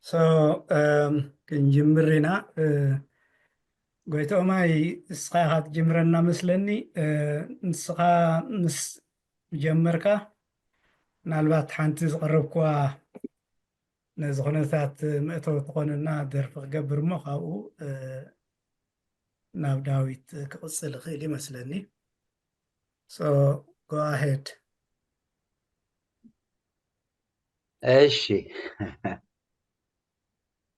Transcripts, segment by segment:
So um, ክንጅምር ኢና። ጎይተኦማይ፣ እስኻ ኢኻ ትጅምረና መስለኒ። ንስኻ ምስ ጀመርካ፣ ምናልባት ሓንቲ ዝቐረብኩዋ ነዚ ኩነታት መእተዊ ትኾንና ደርፊ ክገብር እሞ፣ ካብኡ ናብ ዳዊት ክቕጽል ይኽእል ይመስለኒ። So go ahead. እሺ።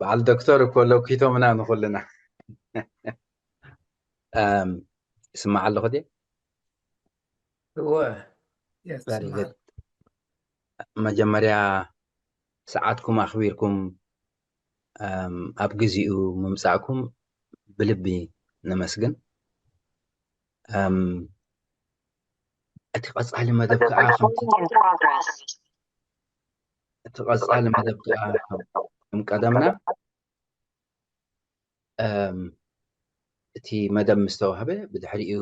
በዓል ዶክተር እኮ ለኪቶምና ንኹልና። እም፣ ይስማዕ ኣለኹ ድየ? እወ። Yes, Very ይስማዕ። Good። መጀመርያ ሰዓትኩም ኣኽቢርኩም፣ እም፣ ኣብ ግዚኡ ምምጻእኩም ብልቢ ነመስግን። እም፣ እቲ ቀጻሊ መደብ ከዓ ከምቲ እቲ ቀጻሊ መደብ ከዓ ከም ቀደምና፣ እም፣ እቲ መደብ ምስ ተዋህበ ብድሕሪኡ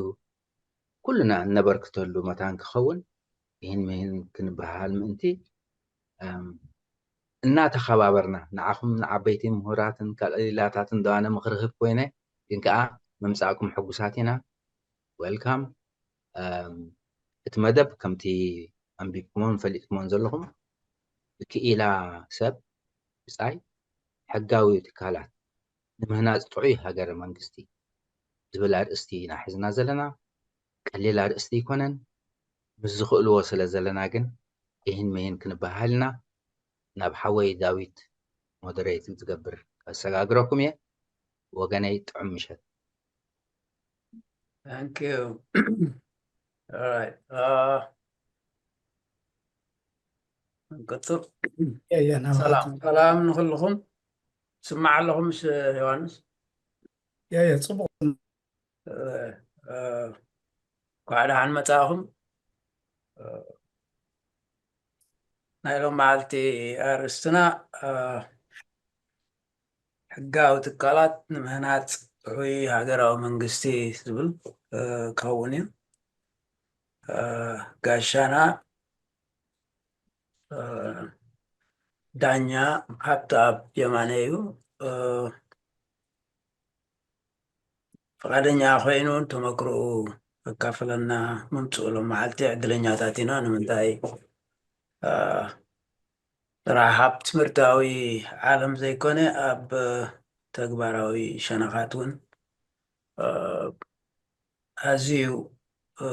ኩልና እነበርክተሉ መታን ክኸውን ይህን ምሂን ክንበሃል ምእንቲ፣ እም፣ እናተኸባበርና፣ ንዓኹም ንዓበይቲ ምሁራትን ካልእ ሊላታትን ደዋነ ምኽሪ ህብ ኮይነ፣ ግን ከኣ ምምጻእኩም ሕጉሳት ኢና። Welcome። እም፣ እቲ መደብ ከምቲ ኣንቢብኩሞን ፈሊጥኩሞን ዘለኹም፣ ብክኢላ ሰብ ብጻይ ሕጋዊ ትካላት ንምህናጽ ጥዑይ ሃገረ መንግስቲ ዝብል ኣርእስቲ ኢና ሒዝና ዘለና። ቀሊል ኣርእስቲ ኣይኮነን። ምስ ዝኽእልዎ ስለ ዘለና ግን፣ ይህን ምሂን ክንበሃል ኢና። ናብ ሓወይ ዳዊት ሞደሬት ዝገብር ከሰጋግረኩም እየ። ወገነይ፣ ጥዑም ምሸት። Thank you. All right. Uh, እንቅጽል። Yeah, yeah, ናባኻ ሰላም፣ ትንቀል። ሰላም ንኹልኹም። ስማዕ ኣለኹም፣ ምስ ዮሃንስ? Yeah, yeah፣ ጽቡቕ። እ፣ እ፣ እንኳዕ ደሓን መጻእኹም። እ፣ ናይ ሎም መዓልቲ ኣርእስትና፣ እ፣ ሕጋዊ ትካላት ንምህናጽ ጥዑይ ሃገራዊ መንግስቲ ዝብል፣ እ፣ ክኸውን እዩ። እ፣ ጋሻና፣ እ፣ ዳኛ ሃብተኣብ የማነ እዩ። እ፣ ፍቓደኛ ኮይኑ ተመክሮኡ ከካፍለና ምምጽኡ ሎም መዓልቲ ዕድለኛታት ኢና። ንምንታይ፣ እ፣ ጥራሕ ኣብ ትምህርታዊ ዓለም ዘይኮነ፣ ኣብ ተግባራዊ ሸነኻት እውን፣ እ፣ ኣዝዩ፣ እ፣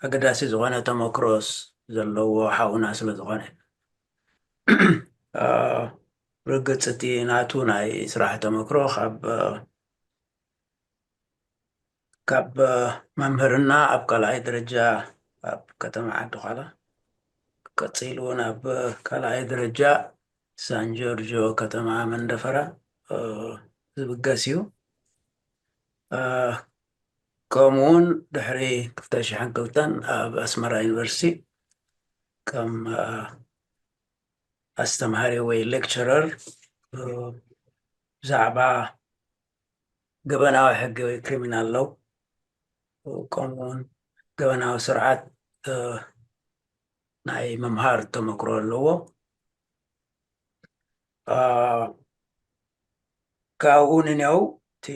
ኣገዳሲ ዝኾነ ተመክሮስ ዘለዎ ሓውና ስለ ዝኾነ። እ፣ ብርግጽ እቲ ናቱ ናይ ስራሕ ተመክሮ ካብ፣ እ፣ ካብ፣ እ፣ መምህርና ኣብ ካልኣይ ደረጃ ኣብ ከተማ ዓዲ ዃላ፣ ቀጺሉ ናብ ካልኣይ ደረጃ ሳን ጆርጆ ከተማ መንደፈራ፣ እ፣ ዝብገስ እዩ። እ፣ ከምኡ እውን ድሕሪ ክልተ ሽሕን ክልተን ኣብ ኣስመራ ዩኒቨርሲቲ ከም፣ እ፣ ኣስተምሃሪ ወይ ሌክቸረር፣ እ፣ ብዛዕባ ገበናዊ ሕጊ ወይ ክሪሚናል ሎው፣ ከምኡ እውን ገበናዊ ስርዓት፣ እ፣ ናይ ምምሃር ተመክሮ ኣለዎ። እ፣ ካብኡ ንኔው እቲ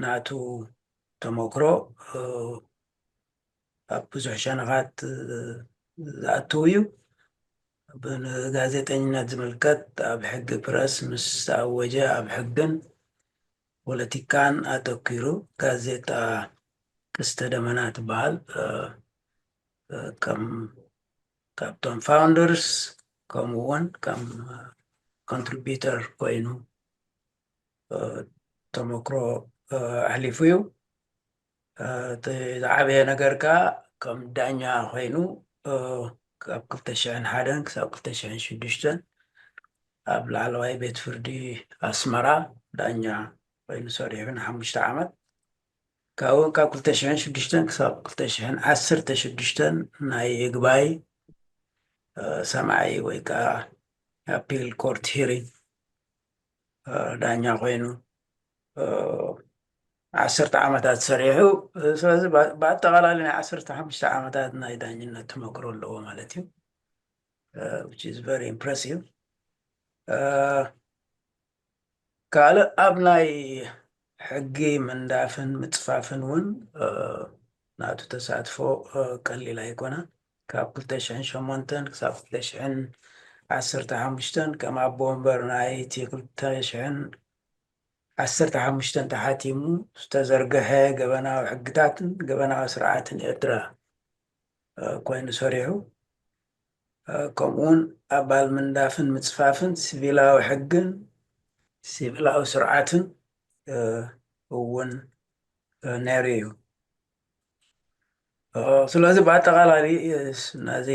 ናቱ ተመክሮ፣ እ፣ ኣብ ብዙሕ ሸነኻት፣ እ፣ ዝኣትው እዩ። ብንጋዜጠኝነት ዝምልከት ኣብ ሕጊ ፕረስ ምስ ተኣወጀ ኣብ ሕግን ፖለቲካን ኣተኲሩ ጋዜጣ ቀስተ ደመና ትበሃል፣ እ፣ እ፣ ከም፣ ካብቶም ፋውንደርስ ከምኡ እውን ከም፣ እ፣ ኮንትሪቢዩተር ኮይኑ፣ እ፣ ተመክሮ፣ እ፣ ኣሕሊፉ እዩ። እ፣ እቲ ዝዓበየ ነገር ከኣ ከም ዳኛ ኮይኑ፣ እ፣ ካብ ክልተ ሽሕን ሓደን ክሳብ ክልተ ሽሕን ሽዱሽተን ኣብ ላዕለዋይ ቤት ፍርዲ ኣስመራ ዳኛ ኮይኑ ሰሪሑ ንሓሙሽተ ዓመት። ካብኡ ካብ ክልተ ሽሕን ሽዱሽተን ክሳብ ክልተ ሽሕን ዓሰርተ ሽዱሽተን ናይ ይግባይ፣ እ፣ ሰማዒ ወይ ከኣ ኣፒል ኮርት ሂሪንግ፣ እ፣ ዳኛ ኮይኑ፣ እ፣ ዓሰርተ ዓመታት ሰሪሑ። ስለዚ ብ-፣ ብኣጠቓላሊ ናይ ዓሰርተ ሓሙሽተ ዓመታት ናይ ዳኝነት ተመክሮ ኣለዎ ማለት እዩ። እ፣ which is very impressive። እ፣ ካልእ ኣብ ናይ ሕጊ ምንዳፍን ምጽፋፍን እውን ናቱ ተሳትፎ ቀሊል ኣይኮነ። ካብ ክልተ ሽሕን ሸሞንተን ክሳብ ክልተ ሽሕን ዓሰርተ ሓሙሽተን ከም ኣቦ ወንበር ናይቲ ክልተ ሽሕን ዓሰርተ ሓሙሽተን ተሓቲሙ ዝተዘርግሐ ገበናዊ ሕግታትን ገበናዊ ስርዓትን ኤርትራ ኮይኑ ሰሪሑ። ከምኡውን ኣባል ምንዳፍን ምጽፋፍን ሲቪላዊ ሕግን ሲቪላዊ ስርዓትን እውን ነይሩ እዩ። ስለዚ ብኣጠቓላሊ ነዚ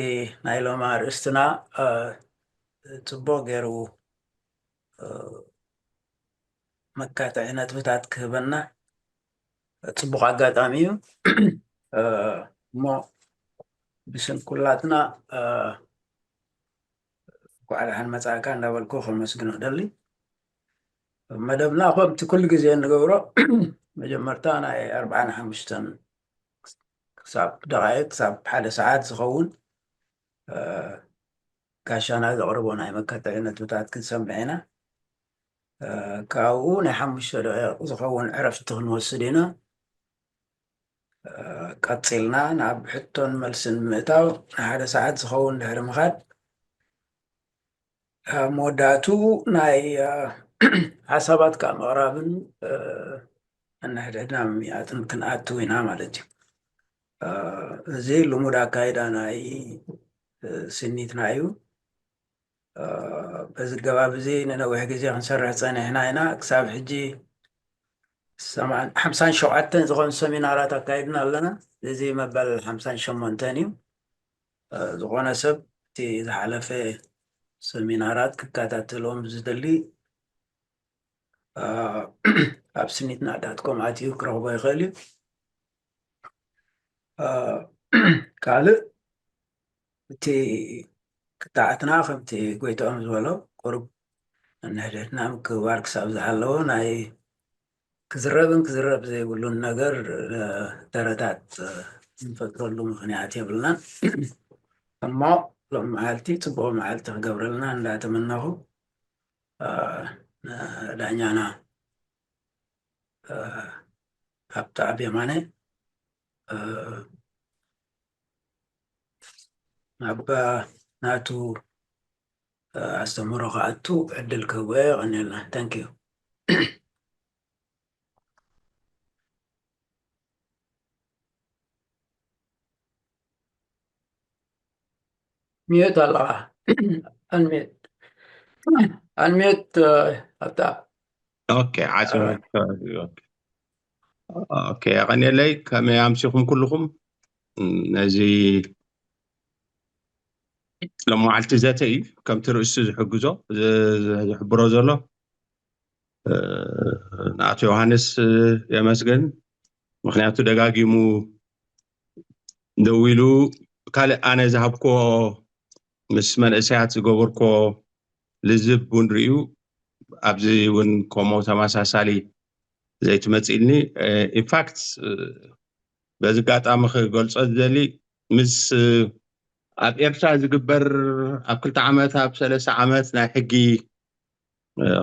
ናይ ሎማ ኣርእስትና ጽቡቕ ገይሩ መካትዒ ነጥብታት ክህበና ጽቡቕ ኣጋጣሚ እዩ። እሞ ብስም ኩላትና እንኳዕ ደሓን መጻእካ እንዳበልኩ ከመስግኖ ደሊ። መደብና ከምቲ ኩሉ ግዜ እንገብሮ መጀመርታ ናይ ኣርባዓን ሓሙሽተን ክሳብ ደቓይቅ ክሳብ ሓደ ሰዓት ዝኸውን ጋሻና ዘቕርቦ ናይ መከተዒ ነጥብታት ክንሰምዕ ኢና። ካብኡ ናይ ሓሙሽተ ደቂቕ ዝኸውን ዕረፍቲ ክንወስድ ኢና። ቀፂልና ናብ ሕቶን መልስን ምእታው ንሓደ ሰዓት ዝኸውን ድሕሪ ምኻድ ኣብ መወዳእቱ ናይ ሓሳባት ከዓ ምቕራብን እንሕድሕድና ምያጥን ክንኣትው ኢና ማለት እዩ። እዚ ልሙድ ኣካይዳ ናይ ስኒትና እዩ። በዚ ገባብ እዚ ንነዊሕ ግዜ ክንሰርሕ ፀኒሕና ኢና። ክሳብ ሕጂ ሓምሳን ሸውዓተን ዝኾኑ ሰሚናራት ኣካይድና ኣለና። እዚ መበል ሓምሳን ሸሞንተን እዩ። ዝኾነ ሰብ እቲ ዝሓለፈ ሰሚናራት ክከታተሎም ዝደሊ ኣብ ስኒትና ዳት ኮም ኣትዩ ክረኽቦ ይኽእል እዩ። ካልእ እቲ ክትዓትና ከምቲ ጎይትኦም ዝበሎ ቁሩብ ንሕድሕድና ምክብባር ክሳብ ዝሃለዎ ናይ ክዝረብን ክዝረብ ዘይብሉን ነገር ተረታት እንፈጥረሉ ምኽንያት የብልናን። እሞ ሎም መዓልቲ ፅቡቕ መዓልቲ ክገብረልና እንዳተመነኹ ዳኛና ሃብተኣብ የማነ ናብ ናቱ ኣስተምህሮ ክኣቱ ዕድል ክህቦ የቐንየልና። Thank you። ሚዩት ኣለኻ። Unmute. Unmute ኣብታ ኦኬ ዓጽመ ኦኬ ኣቐንየለይ። ከመይ ኣምሲኹም ኩልኹም? ነዚ ሎመዓልቲ ዘተ እዩ ከምቲ ርእሱ ዝሕግዞ ዝሕብሮ ዘሎ። ንኣቶ ዮሃንስ የመስግን፣ ምኽንያቱ ደጋጊሙ ደዊሉ ካልእ ኣነ ዝሃብኮ ምስ መንእሰያት ዝገበርኮ ልዝብ እውን ርእዩ ኣብዚ እውን ከምኡ ተመሳሳሊ ዘይትመፅእልኒ። ኢንፋክት በዚ ኣጋጣሚ ክገልፆ ዝደሊ ምስ ኣብ ኤርትራ ዝግበር ኣብ ክልተ ዓመት ኣብ ሰለስተ ዓመት ናይ ሕጊ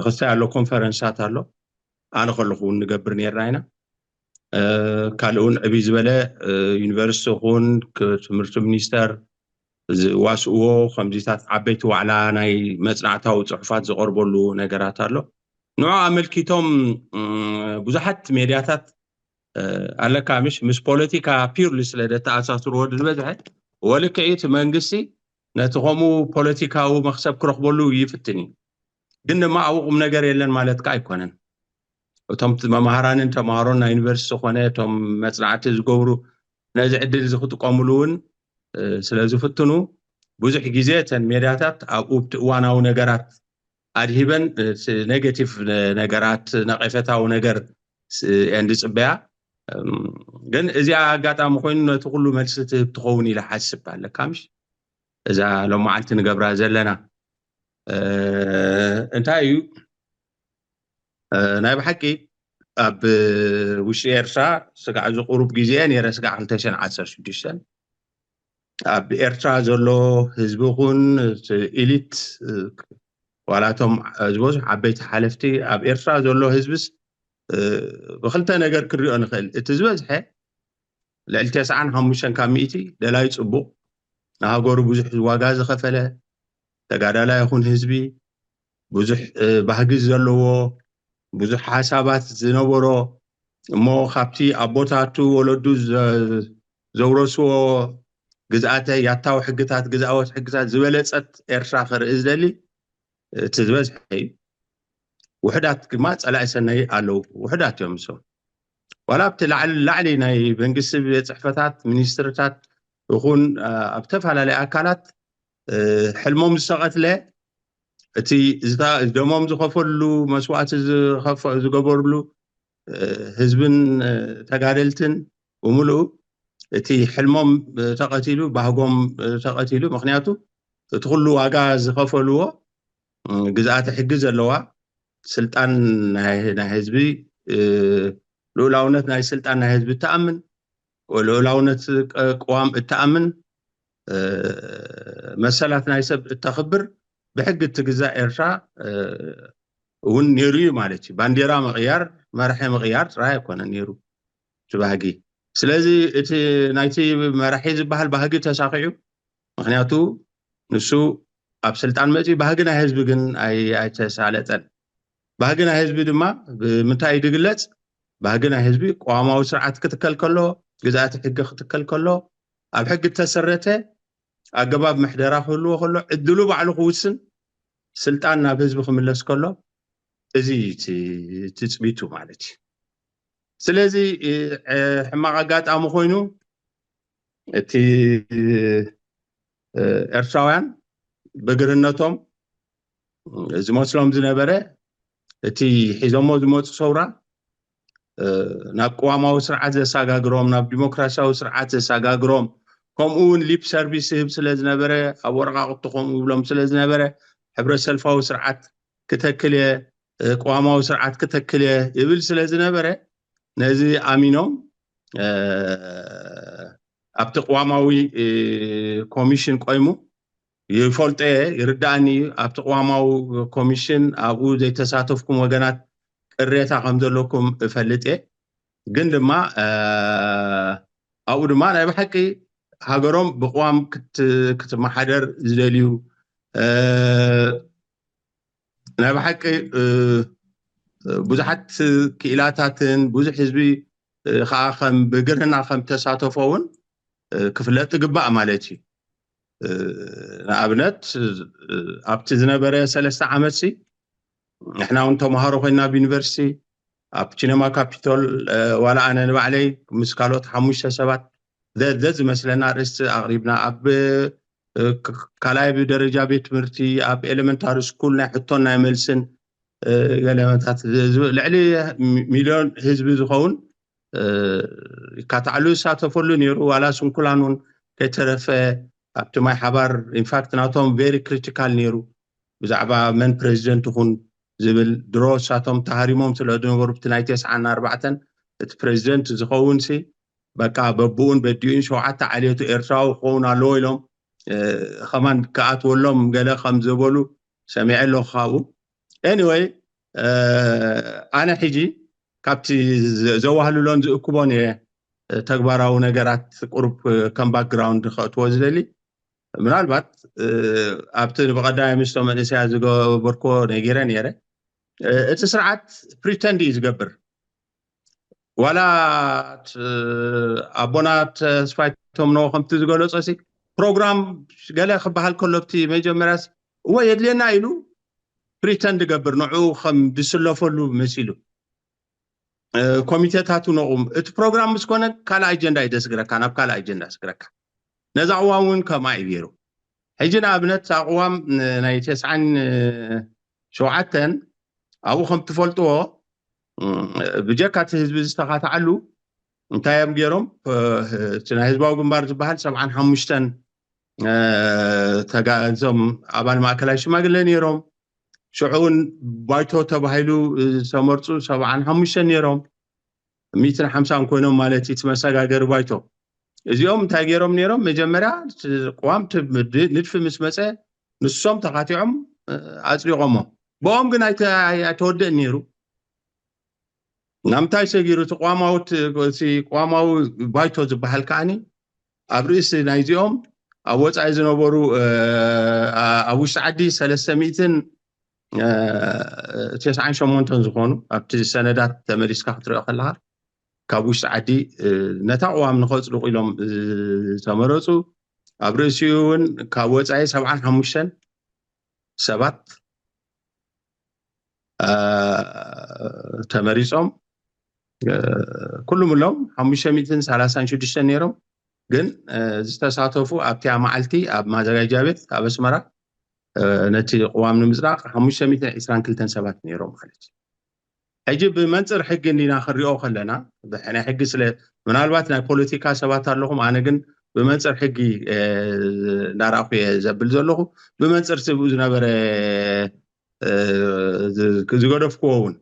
ክስታይ ኣሎ ኮንፈረንሳት ኣሎ ኣነ ከለኹ እውን ንገብር ነርና ኢና። ካልእ እውን ዕብይ ዝበለ ዩኒቨርሲቲ ይኹን ትምህርቲ ሚኒስተር ዝዋስእዎ ከምዚታት ዓበይቲ ዋዕላ ናይ መፅናዕታዊ ፅሑፋት ዝቐርበሉ ነገራት ኣሎ። ንዑ ኣመልኪቶም ብዙሓት ሜድያታት ኣለካ ምሽ ምስ ፖለቲካ ፒርሊ ስለ ደተኣሳስርዎ ዝበዝሐ ወልክዒ እቲ መንግስቲ ነቲ ከምኡ ፖለቲካዊ መክሰብ ክረኽበሉ ይፍትን እዩ። ግን ድማ ኣብኡ ቁም ነገር የለን ማለት ከዓ ኣይኮነን። እቶም መምሃራንን ተምሃሮን ናይ ዩኒቨርሲቲ ዝኾነ እቶም መፅናዕቲ ዝገብሩ ነዚ ዕድል እዚ ክጥቀምሉ እውን ስለ ዝፍትኑ ብዙሕ ግዜ እተን ሜድያታት ኣብኡ እቲ እዋናዊ ነገራት ኣድሂበን ኔጌቲቭ ነገራት ነቐፈታዊ ነገር እየን ዝፅበያ። ግን እዚኣ ኣጋጣሚ ኮይኑ ነቲ ኩሉ መልሲ ትህብ ትኸውን ኢለ ሓስብ ኣለካ ምሽ እዛ ሎመዓልቲ ንገብራ ዘለና እንታይ እዩ? ናይ ብሓቂ ኣብ ውሽጢ ኤርትራ ስጋዕ እዚ ቁሩብ ግዜ ነይረ ስጋዕ ክልተ ሽሕን ዓሰርተ ሽዱሽተን ኣብ ኤርትራ ዘሎ ህዝቢ ይኹን ኢሊት ዋላቶም ዝበዙሕ ዓበይቲ ሓለፍቲ ኣብ ኤርትራ ዘሎ ህዝብስ ብክልተ ነገር ክንሪኦ ንኽእል። እቲ ዝበዝሐ ልዕሊ ተስዓን ሓሙሽተን ካብ ሚእቲ ደላይ ፅቡቕ፣ ንሃገሩ ብዙሕ ዋጋ ዝኸፈለ ተጋዳላይ ይኹን ህዝቢ፣ ብዙሕ ባህጊ ዘለዎ፣ ብዙሕ ሓሳባት ዝነበሮ፣ እሞ ካብቲ ኣቦታቱ ወለዱ ዘውረስዎ ግዝኣተ ያታዊ ሕግታት፣ ግዝኣዎት ሕግታት ዝበለፀት ኤርትራ ክርኢ ዝደሊ እቲ ዝበዝሐ እዩ። ውሕዳት ድማ ፀላኢ ሰናይ ኣለዉ። ውሕዳት እዮም እሶም። ዋላ ኣብቲ ላዕሊ ላዕሊ ናይ መንግስቲ ቤት ፅሕፈታት፣ ሚኒስትርታት ይኹን ኣብ ዝተፈላለዩ ኣካላት ሕልሞም ዝተቐትለ፣ እቲ ደሞም ዝኸፈልሉ፣ መስዋእቲ ዝገበርሉ፣ ህዝብን ተጋደልትን ብምሉኡ እቲ ሕልሞም ተቐቲሉ፣ ባህጎም ተቐቲሉ። ምክንያቱ እቲ ኩሉ ዋጋ ዝኸፈልዎ ግዝኣተ ሕጊ ዘለዋ፣ ስልጣን ናይ ህዝቢ፣ ልኡላውነት ናይ ስልጣን ናይ ህዝቢ እትኣምን፣ ልኡላውነት ቅዋም እትኣምን፣ መሰላት ናይ ሰብ እተኽብር፣ ብሕጊ እትግዛእ ኤርትራ እውን ነይሩ እዩ ማለት እዩ። ባንዴራ ምቕያር፣ መራሒ ምቕያር ጥራይ ኣይኮነን ነይሩ እቲ ባህጊ። ስለዚ እቲ ናይቲ መራሒ ዝበሃል ባህጊ ተሳኺዑ። ምክንያቱ ንሱ ኣብ ስልጣን መፂኡ፣ ባህጊ ናይ ህዝቢ ግን ኣይተሳለጠን። ባህጊ ናይ ህዝቢ ድማ ብምንታይ እዩ ዝግለፅ? ባህጊ ናይ ህዝቢ ቅዋማዊ ስርዓት ክትከል ከሎ፣ ግዝኣተ ሕጊ ክትከል ከሎ፣ ኣብ ሕጊ እተሰረተ ኣገባብ ምሕደራ ክህልዎ ከሎ፣ ዕድሉ ባዕሉ ክውስን፣ ስልጣን ናብ ህዝቢ ክምለስ ከሎ፣ እዚ ትፅቢቱ ማለት እዩ። ስለዚ ሕማቕ ኣጋጣሚ ኮይኑ፣ እቲ ኤርትራውያን ብግርህነቶም ዝመስሎም ዝነበረ፣ እቲ ሒዞሞ ዝመፁ ሰውራ ናብ ቅዋማዊ ስርዓት ዘሳጋግሮም፣ ናብ ዲሞክራሲያዊ ስርዓት ዘሳጋግሮም፣ ከምኡ እውን ሊፕ ሰርቪስ ይህብ ስለ ዝነበረ፣ ኣብ ወረቃቅቱ ከምኡ ይብሎም ስለ ዝነበረ፣ ሕብረ ሰልፋዊ ስርዓት ክተክል እየ፣ ቅዋማዊ ስርዓት ክተክል እየ ይብል ስለ ዝነበረ፣ ነዚ ኣሚኖም ኣብቲ ቅዋማዊ ኮሚሽን ቆይሙ፣ ይፈልጦ እየ፣ ይርዳእኒ እዩ። ኣብቲ ቅዋማዊ ኮሚሽን ኣብኡ ዘይተሳተፍኩም ወገናት ቅሬታ ከም ዘለኩም እፈልጥ እየ። ግን ድማ ኣብኡ ድማ ናይ ብሓቂ ሃገሮም ብቅዋም ክትመሓደር ዝደልዩ፣ ናይ ብሓቂ ብዙሓት ክኢላታትን ብዙሕ ህዝቢ ከዓ ከም ብግርህና ከም ተሳተፎ እውን ክፍለጥ ይግባእ ማለት እዩ። ንኣብነት ኣብቲ ዝነበረ ሰለስተ ዓመት ሲ ንሕና እውን ተምሃሮ ኮይና ኣብ ዩኒቨርሲቲ ኣብ ቺነማ ካፒቶል፣ ዋላ ኣነ ንባዕለይ ምስ ካልኦት ሓሙሽተ ሰባት ዘ- ዘዝመስለና ኣርእስቲ ኣቕሪብና፣ ኣብ እ፣ ክ- ካልኣይ ብደረጃ ቤት ትምህርቲ፣ ኣብ ኤሌመንታሪ ስኩል ናይ ሕቶን ናይ መልስን እ፣ ገለመታት ዝ- ዝ- ልዕሊ ሚ- ሚልዮን ህዝቢ ዝኸውን እ፣ ይካታዕሉ ይሳተፈሉ ነይሩ። ዋላ ስንኩላን እውን ከይተረፈ ኣብቲ ማይ ሓባር፣ ኢንፋክት ናቶም ቬሪ ክሪቲካል ነይሩ ብዛዕባ መን ፕሬዚደንት ይኹን ዝብል። ድሮ እሳቶም ተሃሪሞም ስለ ዝነበሩ ብቲ ናይ ተስዓን ኣርባዕተን እቲ ፕሬዚደንት ዝኸውን ሲ በቃ በብኡን በዲኡን ሸውዓተ ዓሌቱ ኤርትራዊ ክኸውን ኣለዎ ኢሎም እ፣ ከማን ክኣትወሎም ገለ ከም ዝበሉ ሰሚዐ ኣለኹ ካብኡ። ኤኒወይ፣ ኣነ ሕጂ ካብቲ ዘ- ዘዋህልሎን ዝእክቦን እየ ተግባራዊ ነገራት ቁሩብ ከም ባክግራውንድ ከእትዎ ዝደሊ። ምናልባት እ፣ ኣብቲ ብቐዳማይ ምስቶም መንእሰያት ዝገበርክዎ ነጊረ ነይረ። እ፣ እቲ ስርዓት ፕሪተንድ እዩ ዝገብር። ዋላ ት- ኣቦና ተስፋይ ቶምኖ ከምቲ ዝገለጾ ሲ ፕሮግራም ገለ ክበሃል ከሎ ኣብቲ መጀመርያ ሲ እወ የድልየና ኢሉ ፕሪተንድ ገብር ንዕኡ ከም ዝስለፈሉ መሲሉ እ፣ ኮሚቴታቱ ነቑም። እቲ ፕሮግራም ምስ ኮነ ካልእ ኣጀንዳ እዩ ዘስግረካ፣ ናብ ካልእ ኣጀንዳ ስግረካ። ነዛ ቅዋም እውን ከምኣ እዩ ገይሩ። ሕጂ ንኣብነት እዛ ቅዋም ን- ናይ ተስዓን ሸውዓተን ኣብኡ ከም ትፈልጥዎ እ፣ ብጀካ እቲ ህዝቢ ዝተኻትዓሉ እንታይ እዮም ገይሮም? እ፣ እቲ ናይ ህዝባዊ ግንባር ዝበሃል ሰብዓን ሓሙሽተን እ፣ ተጋ- እዞም ኣባል ማእከላይ ሽማግለ ነይሮም። ሽዑ እውን ባይቶ ተባሂሉ ዝተመርፁ ሰብዓን ሓሙሽተን ነይሮም። ሚእትን ሓምሳን ኮይኖም ማለት እዩ እቲ መሰጋገሪ ባይቶ። እዚኦም እንታይ ገይሮም ነይሮም? መጀመርያ እቲ ቅዋም እቲ ምድ- ንድፊ ምስ መፀ ንሶም ተኻቲዖም ኣፅዲቆሞ። ብኦም ግን ኣይተ- ኣይ- ኣይተወደእን ነይሩ። ናምታይ ሰጊሩ? እቲ ቅዋማዊ እቲ- እቲ ቅዋማዊ ባይቶ ዝበሃል ከዓኒ ኣብ ርእሲ ናይዚኦም ኣብ ወፃኢ ዝነበሩ እ፣ ኣ- ኣብ ውሽጢ ዓዲ ሰለስተ ሚእትን እ፣ ተስዓን ሸሞንተን ዝኾኑ ኣብቲ ሰነዳት ተመሊስካ ክትሪኦ ከለካ ካብ ውሽጢ ዓዲ እ፣ ነታ ቅዋም ንኸፅድቑ ኢሎም እ፣ ዝተመረፁ ኣብ ርእሲኡ እውን ካብ ወፃኢ ሰብዓን ሓሙሽተን ሰባት እ፣ ተመሪፆም እ፣ ኩሉም ሎም ሓሙሽተ ሚእትን ሰላሳን ሽዱሽተን ነይሮም። ግን እ፣ ዝተሳተፉ ኣብቲያ መዓልቲ ኣብ ማዘጋጃ ቤት ኣብ ኣስመራ እ፣ ነቲ ቅዋም ንምፅዳቕ ሓሙሽተ ሚእትን ዕስራን ክልተን ሰባት ነይሮም ማለት እዩ። ሕጂ ብመንፅር ሕጊ እንዲና ክንሪኦ ከለና ብሕ- ናይ ሕጊ ስለ ምናልባት ናይ ፖለቲካ ሰባት ኣለኹም፣ ኣነ ግን ብመንፅር ሕጊ እ፣ እንዳረኣኹ እየ ዘብል ዘለኹ። ብመንፅር ስብኡ ዝነበረ እ፣ ዝ- ዝገደፍክዎ እውን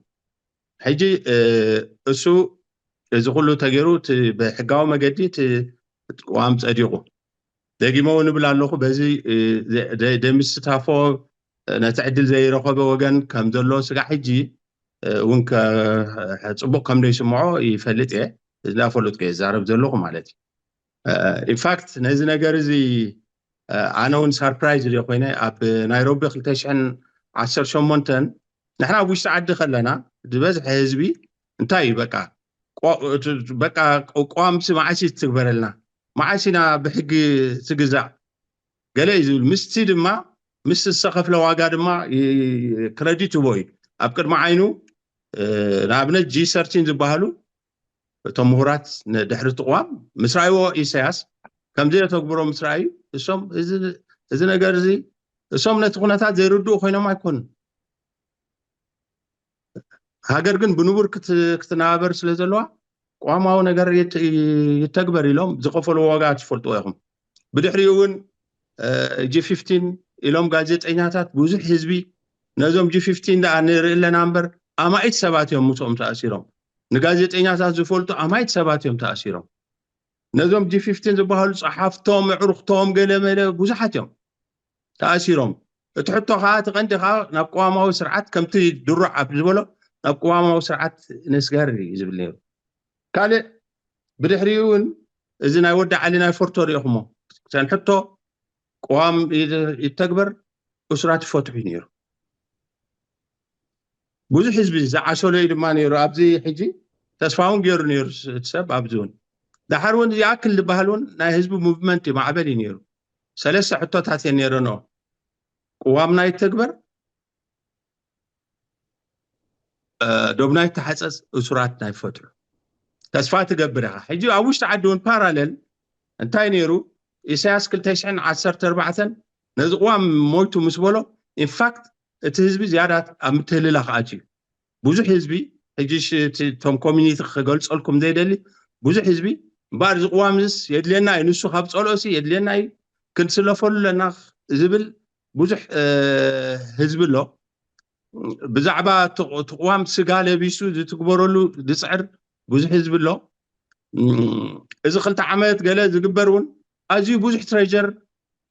ሕጂ እ፣ እሱ እዚ ኩሉ ተገይሩ እቲ ብሕጋዊ መገዲ እቲ ቅዋም ፀዲቑ። ደጊመ እውን እብል ኣለኹ፣ በዚ እ፣ ደ- ደ- ደምስታፎ እ፣ ነቲ ዕድል ዘይረኸበ ወገን ከም ዘሎ ስጋዕ ሕጂ እ፣ እውን ከ- ፅቡቅ ከም ዘይስምዖ ይፈልጥ እየ። እዚ እንዳፈለጥኩ እየ ዝዛረብ ዘለኹ ማለት እዩ። ኢንፋክት ነዚ ነገር እዚ እ፣ ኣነ እውን ሳርፕራይዝ ድዮ ኮይነ ኣብ ናይሮቢ ክልተ ሽሕን ዓሰርተ ሸሞንተን ንሕና ኣብ ውሽጢ ዓዲ ከለና ዝበዝሐ ህዝቢ እንታይ እዩ በቃ ቆ- እቲ- በቃ ቆ- ቆዋምሲ መዓስ እዩ ትግበረልና፣ መዓስ ኢና ብሕጊ ትግዛእ ገለ እዩ ዝብል። ምስቲ ድማ ምስ ዝተኸፍለ ዋጋ ድማ ይ- ክረዲት ይቦ እዩ ኣብ ቅድሚ ዓይኑ እ፣ ንኣብነት ጂ ሰርቲን ዝበሃሉ እቶም ምሁራት ንድሕሪ እቲ ቅዋም ምስ ረኣይዎ ኢሳያስ ከም ዘየተግብሮ ምስ ረኣዩ እሶም እዚ- እዚ ነገር እዚ እሶም ነቲ ኩነታት ዘይርድኡ ኮይኖም ኣይኮኑን። ሃገር ግን ብንቡር ክት- ክትነባበር ስለ ዘለዋ ቅዋማዊ ነገር ይት- ይተግበር ኢሎም ዝኸፈልዎ ዋጋ ትፈልጥዎ ኢኹም። ብድሕሪኡ እውን ጂ ፊፍቲን ኢሎም ጋዜጠኛታት ብዙሕ ህዝቢ ነዞም ጂ ፊፍቲን ደኣ ንርኢ ኣለና እምበር ኣማኢት ሰባት እዮም ምስኦም ተኣሲሮም። ንጋዜጠኛታት ዝፈልጡ ኣማኢት ሰባት እዮም ተኣሲሮም። ነዞም ጂ ፊፍቲን ዝበሃሉ ጸሓፍቶም፣ ኣዕሩኽቶም፣ ገለ መለ ብዙሓት እዮም ተኣሲሮም። እቲ ሕቶ ከዓ እቲ ቀንዲ ከዓ ናብ ቅዋማዊ ስርዓት ከምቲ ድሩዕ ኣብ ዝበሎ ናብ ቅዋማዊ ስርዓት ነስገር እዩ ዝብል ነይሩ። ካልእ ብድሕሪኡ እውን እዚ ናይ ወዲ ዓሊ ናይ ፎርቶ ሪኢኹሞ ሰንሕቶ ቅዋም ይተግበር እሱራት ይፈትሑ ነይሩ። ብዙሕ ህዝቢ ዝዓሰሎ እዩ ድማ ነይሩ። ኣብዚ ሕጂ ተስፋ እውን ገይሩ ነይሩ እቲ ሰብ ኣብዚ እውን ዳሓር እውን ይኣክል ዝበሃል እውን ናይ ህዝቢ ሙቭመንት እዩ ማዕበል እዩ ነይሩ። ሰለስተ ሕቶታት እየን ነይረንኦ። ቅዋምና ይተግበር፣ ዶብና ይተሓፀፅ፣ እሱራት ናይ ፈትሑ። ተስፋ ትገብር ኢኻ። ሕጂ ኣብ ውሽጢ ዓዲ እውን ፓራለል እንታይ ነይሩ? ኢሳያስ ክልተ ሽሕን ዓሰርተ ኣርባዕተን ነዚ ቅዋም ሞይቱ ምስ በሎ ኢንፋክት እቲ ህዝቢ ዝያዳ ኣብ ምትህልላኽ ኣትዩ። ብዙሕ ህዝቢ ሕጂ ሽ- እቲ እቶም ኮሚኒቲ ክገልፀልኩም ዘይደሊ ብዙሕ ህዝቢ እምበኣር እዚ ቅዋም ዝስ የድልየና እዩ፣ ንሱ ካብ ፀልኦሲ የድልየና እዩ፣ ክንስለፈሉ ኣለና ዝብል ብዙሕ እ፣ ህዝቢ ኣሎ። ብዛዕባ እቲ እቲ ቅዋም ስጋ ለቢሱ ዝትግበረሉ ዝፅዕር ብዙሕ ህዝቢ ኣሎ። እም፣ እዚ ክልተ ዓመት ገለ ዝግበር እውን ኣዝዩ ብዙሕ ትሬጀር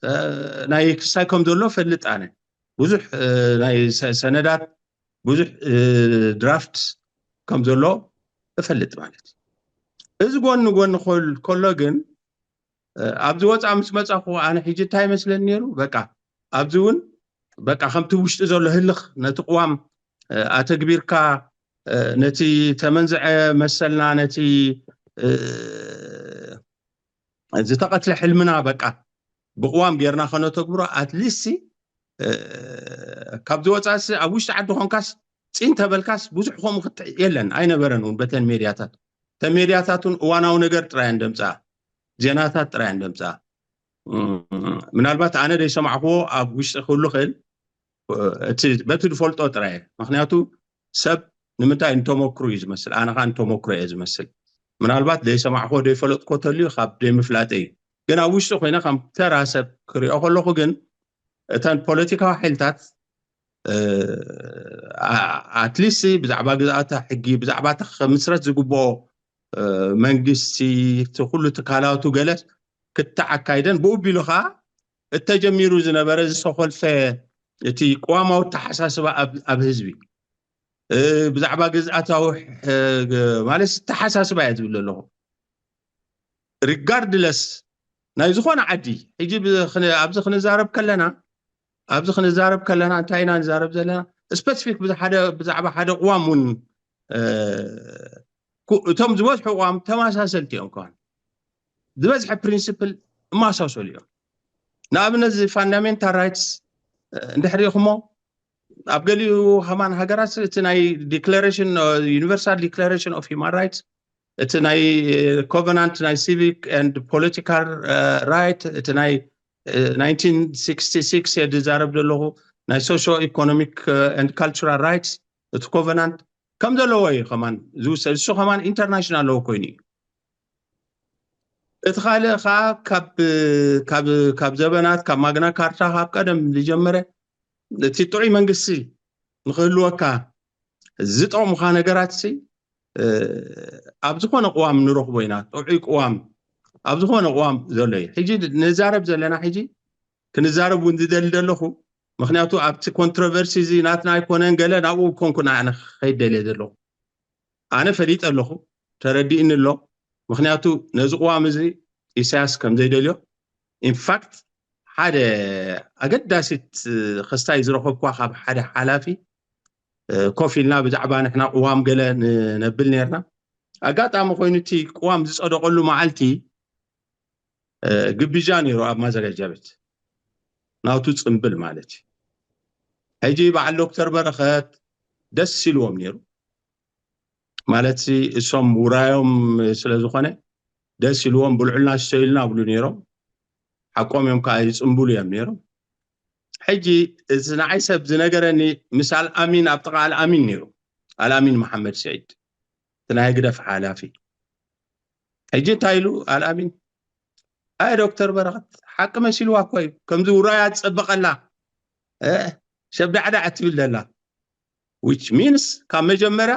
እ፣ ናይ ክስታይ ከም ዘሎ ፈልጥ ኣነ። ብዙሕ እ፣ ናይ ሰ- ሰነዳት ብዙሕ እ፣ ድራፍት ከም ዘሎ እፈልጥ ማለት እዩ። እዚ ጎኒ ጎኒ ኮል- ከሎ ግን እ፣ ኣብዚ ወፃ ምስ መፃኹ ኣነ ሕጂ እንታይ ይመስለኒ ነይሩ? በቃ ኣብዚ እውን በቃ ከምቲ ውሽጢ ዘሎ ህልኽ ነቲ ቅዋም እ፣ ኣተግቢርካ እ፣ ነቲ ተመንዝዐ መሰልና ነቲ እ፣ ዝተቐትለ ሕልምና በቃ ብቅዋም ጌርና ከነተግብሮ ኣትሊስት ካብ ዝወፃሲ ኣብ ውሽጢ ዓዲ ኮንካስ ፂን ተበልካስ ብዙሕ ከምኡ ክት የለን ኣይነበረን እውን በተን ሜድያታት እተን ሜድያታት እውን እዋናዊ ነገር ጥራይ እንደምፅኣ ዜናታት ጥራይ እንደምፅኣ ምናልባት ኣነ ዘይሰማዕክዎ ኣብ ውሽጢ ክህሉ ክእል እቲ በቲ ዝፈልጦ ጥራይ ምክንያቱ ሰብ ንምንታይ እንተመክሩ እዩ ዝመስል ኣነ ከዓ እንተመክሮ እየ ዝመስል ምናልባት ዘይሰማዕክዎ ዘይፈለጥኮ ተልዩ ካብ ዘይምፍላጠ እዩ ግን ኣብ ውሽጢ ኮይነ ከም ተራ ሰብ ክሪኦ ከለኩ ግን እተን ፖለቲካዊ ሓይልታት ኣትሊስት ብዛዕባ ግዛኣታ ሕጊ ብዛዕባ ከምስረት ዝግብኦ መንግስቲ እቲ ኩሉ ትካላቱ ገለ ክትዓካይደን ብኡ ቢሉ ከዓ እተጀሚሩ ዝነበረ ዝተኮልፈ እቲ ቅዋማዊ ኣተሓሳስባ ኣብ ህዝቢ ብዛዕባ ግዝኣታዊ ማለት ኣተሓሳስባ እየ ዝብል ዘለኹ። ሪጋርድለስ ናይ ዝኾነ ዓዲ ሕጂ ኣብዚ ክንዛረብ ከለና ኣብዚ ክንዛረብ ከለና እንታይ ኢና ንዛረብ ዘለና? ስፐሲፊክ ብዛዕባ ሓደ ቅዋም እውን እቶም ዝበዝሑ ቅዋም ተመሳሰልቲ እዮም። ከዋን ዝበዝሐ ፕሪንስፕል እማሳሰሉ እዮም። ንኣብነት እዚ ፋንዳሜንታል ራይትስ እንድሕር ኢኹሞ ኣብ ገሊኡ ከማን ሃገራት እቲ ናይ ዲክላሬሽን ዩኒቨርሳል ዲክላሬሽን ኦፍ ሂማን ራይትስ እቲ ናይ ኮቨናንት ናይ ሲቪክ ኤንድ ፖለቲካል ራይት እቲ ናይ ናይንቲን ሲክስቲ ሲክስ እየ ዝዛረብ ዘለኹ ናይ ሶሾ ኢኮኖሚክ ኤንድ ካልቸራል ራይትስ እቲ ኮቨናንት ከም ዘለዎ እዩ ከማን ዝውሰድ እሱ ከማን ኢንተርናሽናል ኣለዎ ኮይኑ እዩ። እቲ ካልእ ከዓ ካብ ዘበናት ካብ ማግና ካርታ ካብ ቀደም ዝጀመረ እቲ ጥዑይ መንግስቲ ንክህልወካ ዝጠቕሙካ ነገራት ሲ ኣብ ዝኾነ ቅዋም ንረኽቦ ኢና። ጥዑይ ቅዋም ኣብ ዝኾነ ቅዋም ዘሎ እዩ። ሕጂ ንዛረብ ዘለና ሕጂ ክንዛረብ እውን ዝደሊ ዘለኹ ምክንያቱ ኣብቲ ኮንትሮቨርሲ እዚ ናትና ኣይኮነን ገለ ናብኡ ኮንኩ ኣነ ከይደልየ ዘለኹ ኣነ ፈሊጠ ኣለኹ ተረዲእኒ ኣሎ። ምክንያቱ ነዚ ቅዋም እዚ ኢሳያስ ከም ዘይደልዮ ኢንፋክት ሓደ ኣገዳሲት ክስታይ ዝረኸብኳ ካብ ሓደ ሓላፊ ኮፍ ኢልና ብዛዕባ ንሕና ቅዋም ገለ ነብል ነርና። ኣጋጣሚ ኮይኑ እቲ ቅዋም ዝፀደቀሉ መዓልቲ ግብዣ ነይሩ ኣብ ማዘጋጃ ቤት ናቱ ፅምብል ማለት እዩ። ሕጂ በዓል ዶክተር በረኸት ደስ ኢልዎም ነይሩ ማለት እሶም ውራዮም ስለዝኾነ ደስ ኢልዎም ብልዑልና ስተይልና ብሉ ነይሮም። ሓቆም እዮም ከዓ ይፅምብሉ እዮም ነይሮም። ሕጂ እዚ ንዓይ ሰብ ዝነገረኒ ምስ ኣልኣሚን ኣብ ጥቓ ኣልኣሚን ነይሩ ኣልኣሚን መሓመድ ስዒድ እቲ ናይ ህግደፍ ሓላፊ ሕጂ እንታይ ኢሉ ኣልኣሚን ኣይ ዶክተር በረኸት ሓቂ መሲልዋ እኮ እዩ ከምዚ ውራያ ትፀበቐላ ሰብ ዳዕዳዕ ትብል ዘላ which means ካብ መጀመርያ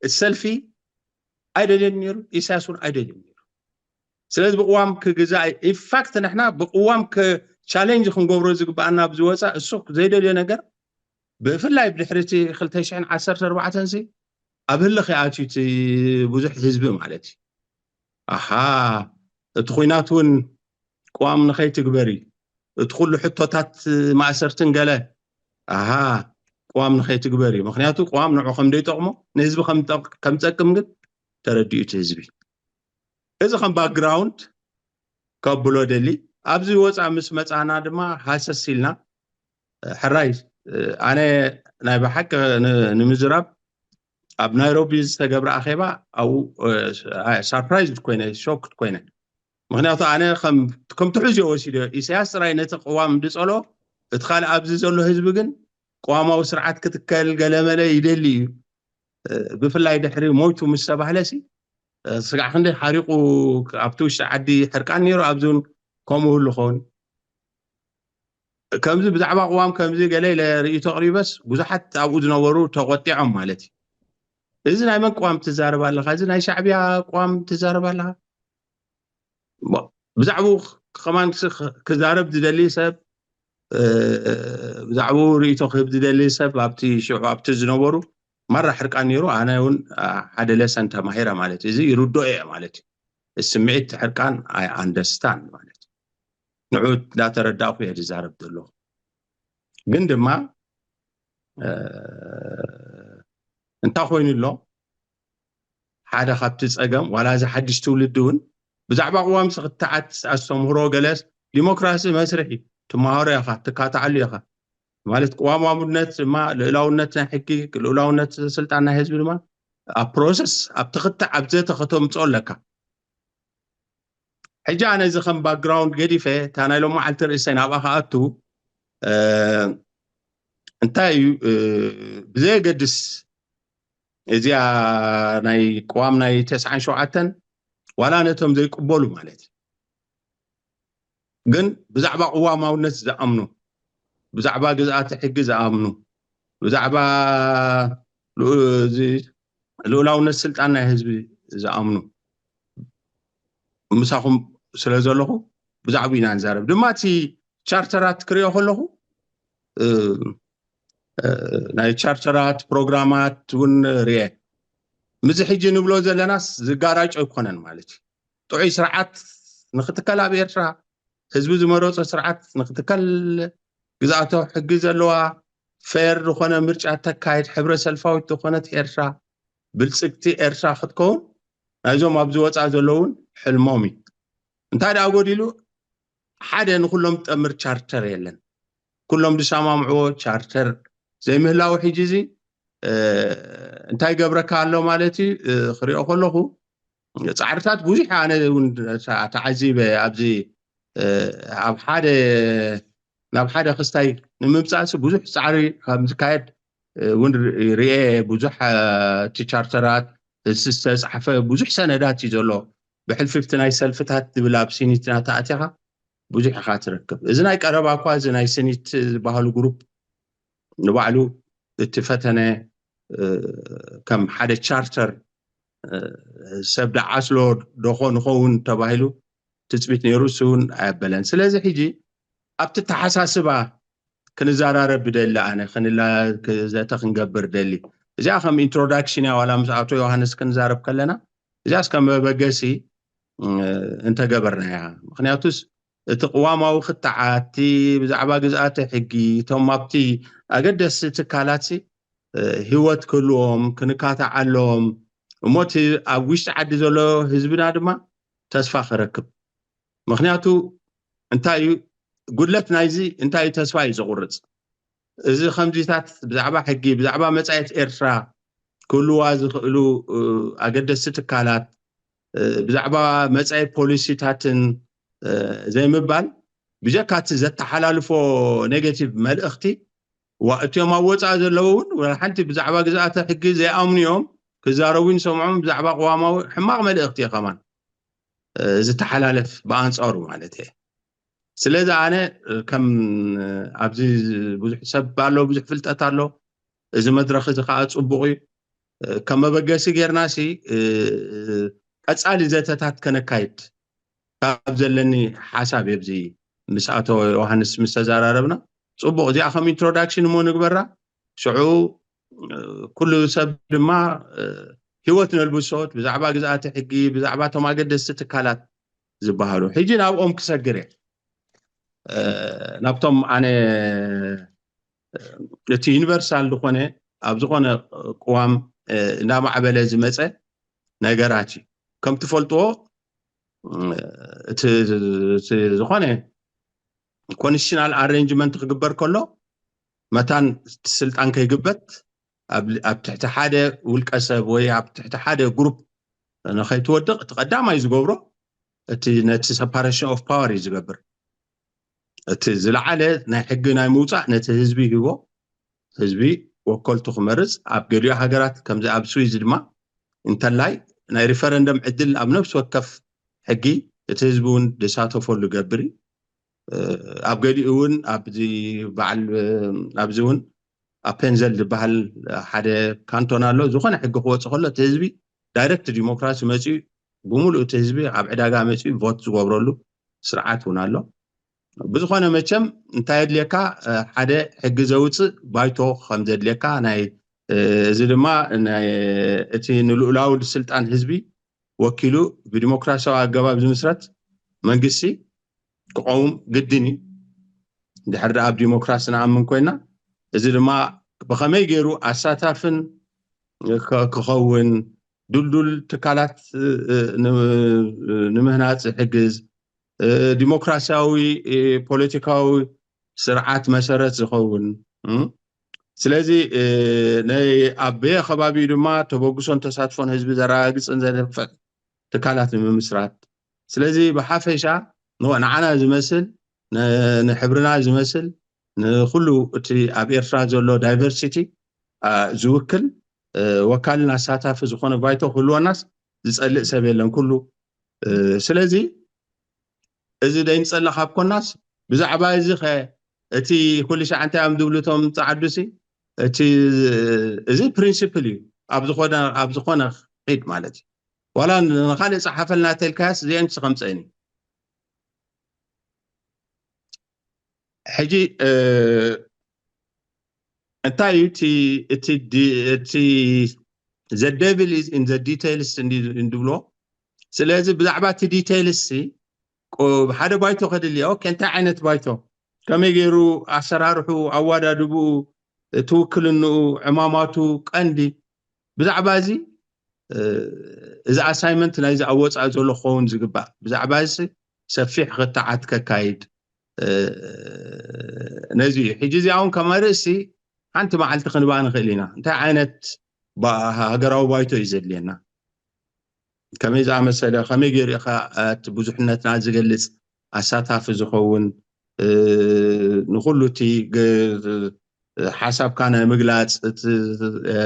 እቲ ሰልፊ ኣይደልየን ነይሩ ኢሳያስ እውን ኣይደልየን ነይሩ ስለዚ ብቅዋም ክግዛእ ኢንፋክት ንሕና ብቅዋም ቻሌንጅ ክንገብሮ ዝግበኣና ብዝወፃ እሱ ዘይደልዮ ነገር ብፍላይ ብድሕሪ እቲ ክልተ ሽሕን ዓሰርተ ኣርባዕተን ሲ ኣብ ህልኽ ይኣትዩ እቲ ብዙሕ ህዝቢ ማለት እዩ ኣሃ እቲ ኩናት እውን ቅዋም ንኸይትግበር እዩ እቲ ኩሉ ሕቶታት ማእሰርትን ገለ ኣሃ ቅዋም ንኸይትግበር እዩ ምክንያቱ ቅዋም ንዑ ከም ደይጠቕሞ ንህዝቢ ከም ጠቕ- ከም ጠቅም ግን ተረዲኡ እቲ ህዝቢ እዚ ከም ባክግራውንድ ከብሎ ደሊ ኣብዚ ወፃ ምስ መፃና ድማ ሃሰስ ኢልና ሕራይ ኣነ ናይ ብሓቂ ንምዝራብ ኣብ ናይሮቢ ዝተገብረ ኣኼባ ኣብኡ ሳርፕራይዝ ኮይነ ሾክድ ኮይነ ምክንያቱ ኣነ ከም ትሕዝዮ ወሲዶ ኢሳያስ ጥራይ ነቲ ቅዋም ድፀሎ እቲ ካልእ ኣብዚ ዘሎ ህዝቢ ግን ቅዋማዊ ስርዓት ክትከል ገለመለ ይደሊ እዩ ብፍላይ ድሕሪ ሞይቱ ምስ ተባህለ ሲ ስጋዕ ክንደይ ሓሪቁ ኣብቲ ውሽጢ ዓዲ ሕርቃን ነይሩ ኣብዚ እውን ከምኡ ህሉ ኸውን ከምዚ ብዛዕባ ቅዋም ከምዚ ገለ ኢለ ርእይቶ ኣቕሪበስ ብዙሓት ኣብኡ ዝነበሩ ተቆጢዖም ማለት እዩ እዚ ናይ መን ቅዋም ትዛረብ ኣለኻ እዚ ናይ ሻዕብያ ቅዋም ትዛረብ ኣለኻ ብዛዕባኡ ከማን ክዛረብ ዝደሊ ሰብ ብዛዕባኡ ርእይቶ ክህብ ዝደሊ ሰብ ኣብቲ ሽዑ ኣብቲ ዝነበሩ ማራ ሕርቃን ነይሩ ኣነ እውን ሓደ ለሰን ተማሂረ ማለት እዩ እዚ ይርድኦ እየ ማለት እዩ ስምዒት ሕርቃን ኣይ ኣንደርስታንድ ማለት እዩ ንዑ እንዳተረዳእኩ እየ ዝዛረብ ዘለኹ ግን ድማ እንታይ ኮይኑ ኣሎ ሓደ ካብቲ ፀገም ዋላ እዚ ሓድሽ ትውልዲ እውን ብዛዕባ ቅዋም ስክትዓት ኣስተምህሮ ገለስ ዲሞክራሲ መስርሒ ትመሃሮ ኢኻ ትካትዓሉ ኢኻ ማለት ቅዋማውነት ድማ ልእላውነት ናይ ሕጊ ልእላውነት ስልጣን ናይ ህዝቢ ድማ ኣብ ፕሮሰስ ኣብ ትኽትዕ ኣብ ዘተ ከተምፅኦ ኣለካ ሕጂ ኣነ እዚ ከም ባክግራውንድ ገዲፈ እታ ናይ ሎም መዓልቲ ርእሰይ ናብኣ ከኣቱ እንታይ እዩ ብዘየገድስ እዚኣ ናይ ቅዋም ናይ ተስዓን ሸውዓተን ዋላ ነቶም ዘይቅበሉ ማለት እዩ ግን ብዛዕባ ቅዋማውነት ዝኣምኑ ብዛዕባ ግዝኣተ ሕጊ ዝኣምኑ ብዛዕባ ልኡላውነት ስልጣን ናይ ህዝቢ ዝኣምኑ ምሳኹም ስለ ዘለኹ ብዛዕባ ኢና ንዛረብ ድማ እቲ ቻርተራት ክሪኦ ከለኹ እ፣ እ፣ ናይ ቻርተራት ፕሮግራማት እውን ርኤ። ምዚ ሕጂ ንብሎ ዘለናስ ዝጋራጭ ኣይኮነን ማለት እዩ። ጥዑይ ስርዓት ንክትከል ኣብ ኤርትራ፣ ህዝቢ ዝመረጾ ስርዓት ንክትከል፣ ግዝኣታዊ ሕጊ ዘለዋ፣ ፌር ዝኾነ ምርጫ ተካይድ፣ ሕብረ ሰልፋዊት ዝኾነት ኤርትራ፣ ብልጽግቲ ኤርትራ ክትከውን ናይዞም ኣብዚ ወፃ ዘለውን ሕልሞም እዩ። እንታይ ደኣ ጎዲሉ? ሓደ ንኩሎም ጠምር ቻርተር የለን። ኩሎም ዝሰማምዕዎ ቻርተር ዘይምህላው ሕጂ እዚ እንታይ ገብረካ ኣሎ ማለት እዩ። ክሪኦ ከለኹ ፃዕርታት ብዙሕ፣ ኣነ እውን ተዓዚበ ኣብዚ ኣብ ሓደ ናብ ሓደ ክስታይ ንምምፃእሲ ብዙሕ ፃዕሪ ከም ዝካየድ እውን ርኤ። ብዙሕ እቲ ቻርተራት ዝተፃሕፈ ብዙሕ ሰነዳት እዩ ዘሎ። ብሕልፊ ብቲ ናይ ሰልፍታት ዝብል ኣብ ሲኒት ናተኣቲኻ ብዙሕ ኢኻ ትረክብ። እዚ ናይ ቀረባ እኳ እዚ ናይ ሲኒት ዝበሃሉ ግሩፕ ንባዕሉ እቲ ፈተነ ከም ሓደ ቻርተር ሰብ ደዓስሎ ደኾ ንኸውን ተባሂሉ ትፅቢት ነይሩ፣ እሱ እውን ኣየበለን። ስለዚ ሕጂ ኣብቲ ተሓሳስባ ክንዘራረብ ብደሊ፣ ኣነ ክንላ ዘተ ክንገብር ደሊ። እዚኣ ከም ኢንትሮዳክሽን እያ፣ ዋላ ምስ ኣቶ ዮሃንስ ክንዛረብ ከለና እዚኣስ ከም መበገሲ እንተገበርናያ። ምክንያቱስ እቲ ቅዋማዊ ክትዓት፣ እቲ ብዛዕባ ግዝኣተ ሕጊ፣ እቶም ኣብቲ ኣገደስቲ ትካላት ሲ ህይወት ክህልዎም ክንካታዓሎም፣ እሞ እቲ ኣብ ውሽጢ ዓዲ ዘሎ ህዝብና ድማ ተስፋ ክረክብ። ምክንያቱ እንታይ እዩ ጉድለት ናይዚ? እንታይ እዩ ተስፋ እዩ ዘቁርፅ? እዚ ከምዚታት ብዛዕባ ሕጊ፣ ብዛዕባ መጻኢት ኤርትራ ክህልዋ ዝኽእሉ ኣገደስቲ ትካላት፣ ብዛዕባ መጻኢ ፖሊሲታትን ዘይምባል፣ ብጀካ እቲ ዘተሓላልፎ ኔጌቲቭ መልእኽቲ፣ እቲኦም ኣብ ወፃኢ ዘለዉ እውን ሓንቲ ብዛዕባ ግዝኣተ ሕጊ ዘይኣምኑ እዮም ክዛረቡ ንሰምዖም። ብዛዕባ ቅዋማዊ ሕማቕ መልእኽቲ እዩ ከማን ዝተሓላለፍ ብኣንፃሩ ማለት እየ። ስለዚ ኣነ ከም ኣብዚ ብዙሕ ሰብ ኣሎ፣ ብዙሕ ፍልጠት ኣሎ። እዚ መድረኽ እዚ ከዓ ፅቡቕ እዩ። ከም መበገሲ ጌርና ሲ ቀፃሊ ዘተታት ከነካይድ ካብ ዘለኒ ሓሳብ እየ። ኣብዚ ምስ ኣቶ ዮሃንስ ምስ ተዘራረብና ፅቡቕ፣ እዚኣ ከም ኢንትሮዳክሽን እሞ ንግበራ። ሽዑ ኩሉ ሰብ ድማ ህይወት ነልብሶት ብዛዕባ ግዝኣተ ሕጊ፣ ብዛዕባ እቶም ኣገደስቲ ትካላት ዝበሃሉ። ሕጂ ናብኦም ክሰግር እየ። ናብቶም ኣነ እቲ ዩኒቨርሳል ዝኾነ ኣብ ዝኾነ ቅዋም እንዳማዕበለ ዝመፀ ነገራት እዩ። ከም ትፈልጥዎ እቲ ዝኾነ ኮንስቲቱሽናል ኣሬንጅመንት ክግበር ከሎ መታን ስልጣን ከይግበት ኣብ ትሕቲ ሓደ ውልቀ ሰብ ወይ ኣብ ትሕቲ ሓደ ግሩፕ ንኸይትወድቕ እቲ ቀዳማይ ዝገብሮ እቲ ነቲ ሰፓሬሽን ኦፍ ፓወር እዩ ዝገብር። እቲ ዝለዓለ ናይ ሕጊ ናይ ምውፃእ ነቲ ህዝቢ ሂቦ ህዝቢ ወከልቱ ክመርፅ፣ ኣብ ገሊኡ ሃገራት ከምዚ ኣብ ስዊዝ ድማ እንተላይ ናይ ሪፈረንደም ዕድል ኣብ ነፍሲ ወከፍ ሕጊ እቲ ህዝቢ እውን ዝሳተፈሉ ገብር እዩ። ኣብ ገሊኡ እውን ኣብዚ በዓል ኣብዚ እውን ኣፔንዘል ዝበሃል ሓደ ካንቶን ኣሎ። ዝኾነ ሕጊ ክወፅእ ከሎ እቲ ህዝቢ ዳይሬክት ዲሞክራሲ መፂኡ ብምሉእ እቲ ህዝቢ ኣብ ዕዳጋ መፂኡ ቮት ዝገብረሉ ስርዓት እውን ኣሎ። ብዝኾነ መቸም እንታይ የድልየካ? ሓደ ሕጊ ዘውፅእ ባይቶ ከም ዘድልየካ ናይ እዚ ድማ እቲ ንልኡላዊ ስልጣን ህዝቢ ወኪሉ ብዲሞክራሲያዊ ኣገባብ ዝምስረት መንግስቲ ክቐውም ግድን እዩ። ድሕር ደኣ ኣብ ዲሞክራሲ ንኣምን ኮይና፣ እዚ ድማ ብኸመይ ገይሩ ኣሳታፍን ክኸውን፣ ድልዱል ትካላት ንምህናፅ ዝሕግዝ፣ ዲሞክራሲያዊ ፖለቲካዊ ስርዓት መሰረት ዝኸውን፣ ስለዚ ኣብ በየ ከባቢኡ ድማ ተበግሶን ተሳትፎን ህዝቢ ዘረጋግፅን ዘደፍዕ ትካላት ንምምስራት፣ ስለዚ ብሓፈሻ ንዓና ዝመስል ንሕብርና ዝመስል ንኩሉ እቲ ኣብ ኤርትራ ዘሎ ዳይቨርሲቲ ዝውክል ወካልን ኣሳታፊ ዝኾነ ባይቶ ክህልወናስ ዝፀልእ ሰብ የለን ኩሉ። ስለዚ እዚ ደይንፀልእ ካብ ኮናስ ብዛዕባ እዚ ኸ እቲ ኩሉ ሻዕ እንታይ እዮም ዝብሉ እቶም ፃዓዱሲ? እቲ እዚ ፕሪንሲፕል እዩ። ኣብ ዝኾነ ኣብ ዝኾነ ኺድ ማለት እዩ። ዋላ ንኻልእ ፀሓፈልና ተልካያስ እዚአን ከምፀእን እዩ። ሕጂ እንታይ እዩ እቲ እቲ ዲ- እቲ the devil is in the details እንዲ- እንድብሎ። ስለዚ ብዛዕባ እቲ details ሲ ቆ- ሓደ ባይቶ ከድሊ። ኦኬ፣ እንታይ ዓይነት ባይቶ፣ ከመይ ገይሩ ኣሰራርሑ፣ ኣዋዳድብኡ፣ እቲ ውክልንኡ፣ ዕማማቱ፣ ቀንዲ ብዛዕባ እዚ እ፣ እዚ ኣሳይመንት ናይዚ ኣብ ወፃኢ ዘሎ ክኸውን ዝግባእ፣ ብዛዕባ እዚ ሰፊሕ ክትዓት ከካይድ። እ፣ ነዚ እዩ ሕጂ እዚኣ እውን ከም ኣርእስቲ ሓንቲ መዓልቲ ክንባ ንኽእል ኢና። እንታይ ዓይነት ባ- ሃገራዊ ባይቶ እዩ ዘድልየና? ከመይ ዝኣመሰለ፣ ከመይ ገይሩ ኢኻ እቲ ብዙሕነትና ዝገልፅ፣ ኣሳታፊ ዝኸውን፣ እ፣ ንኹሉ እቲ ግ- ሓሳብካ ናይ ምግላፅ፣ እቲ እ፣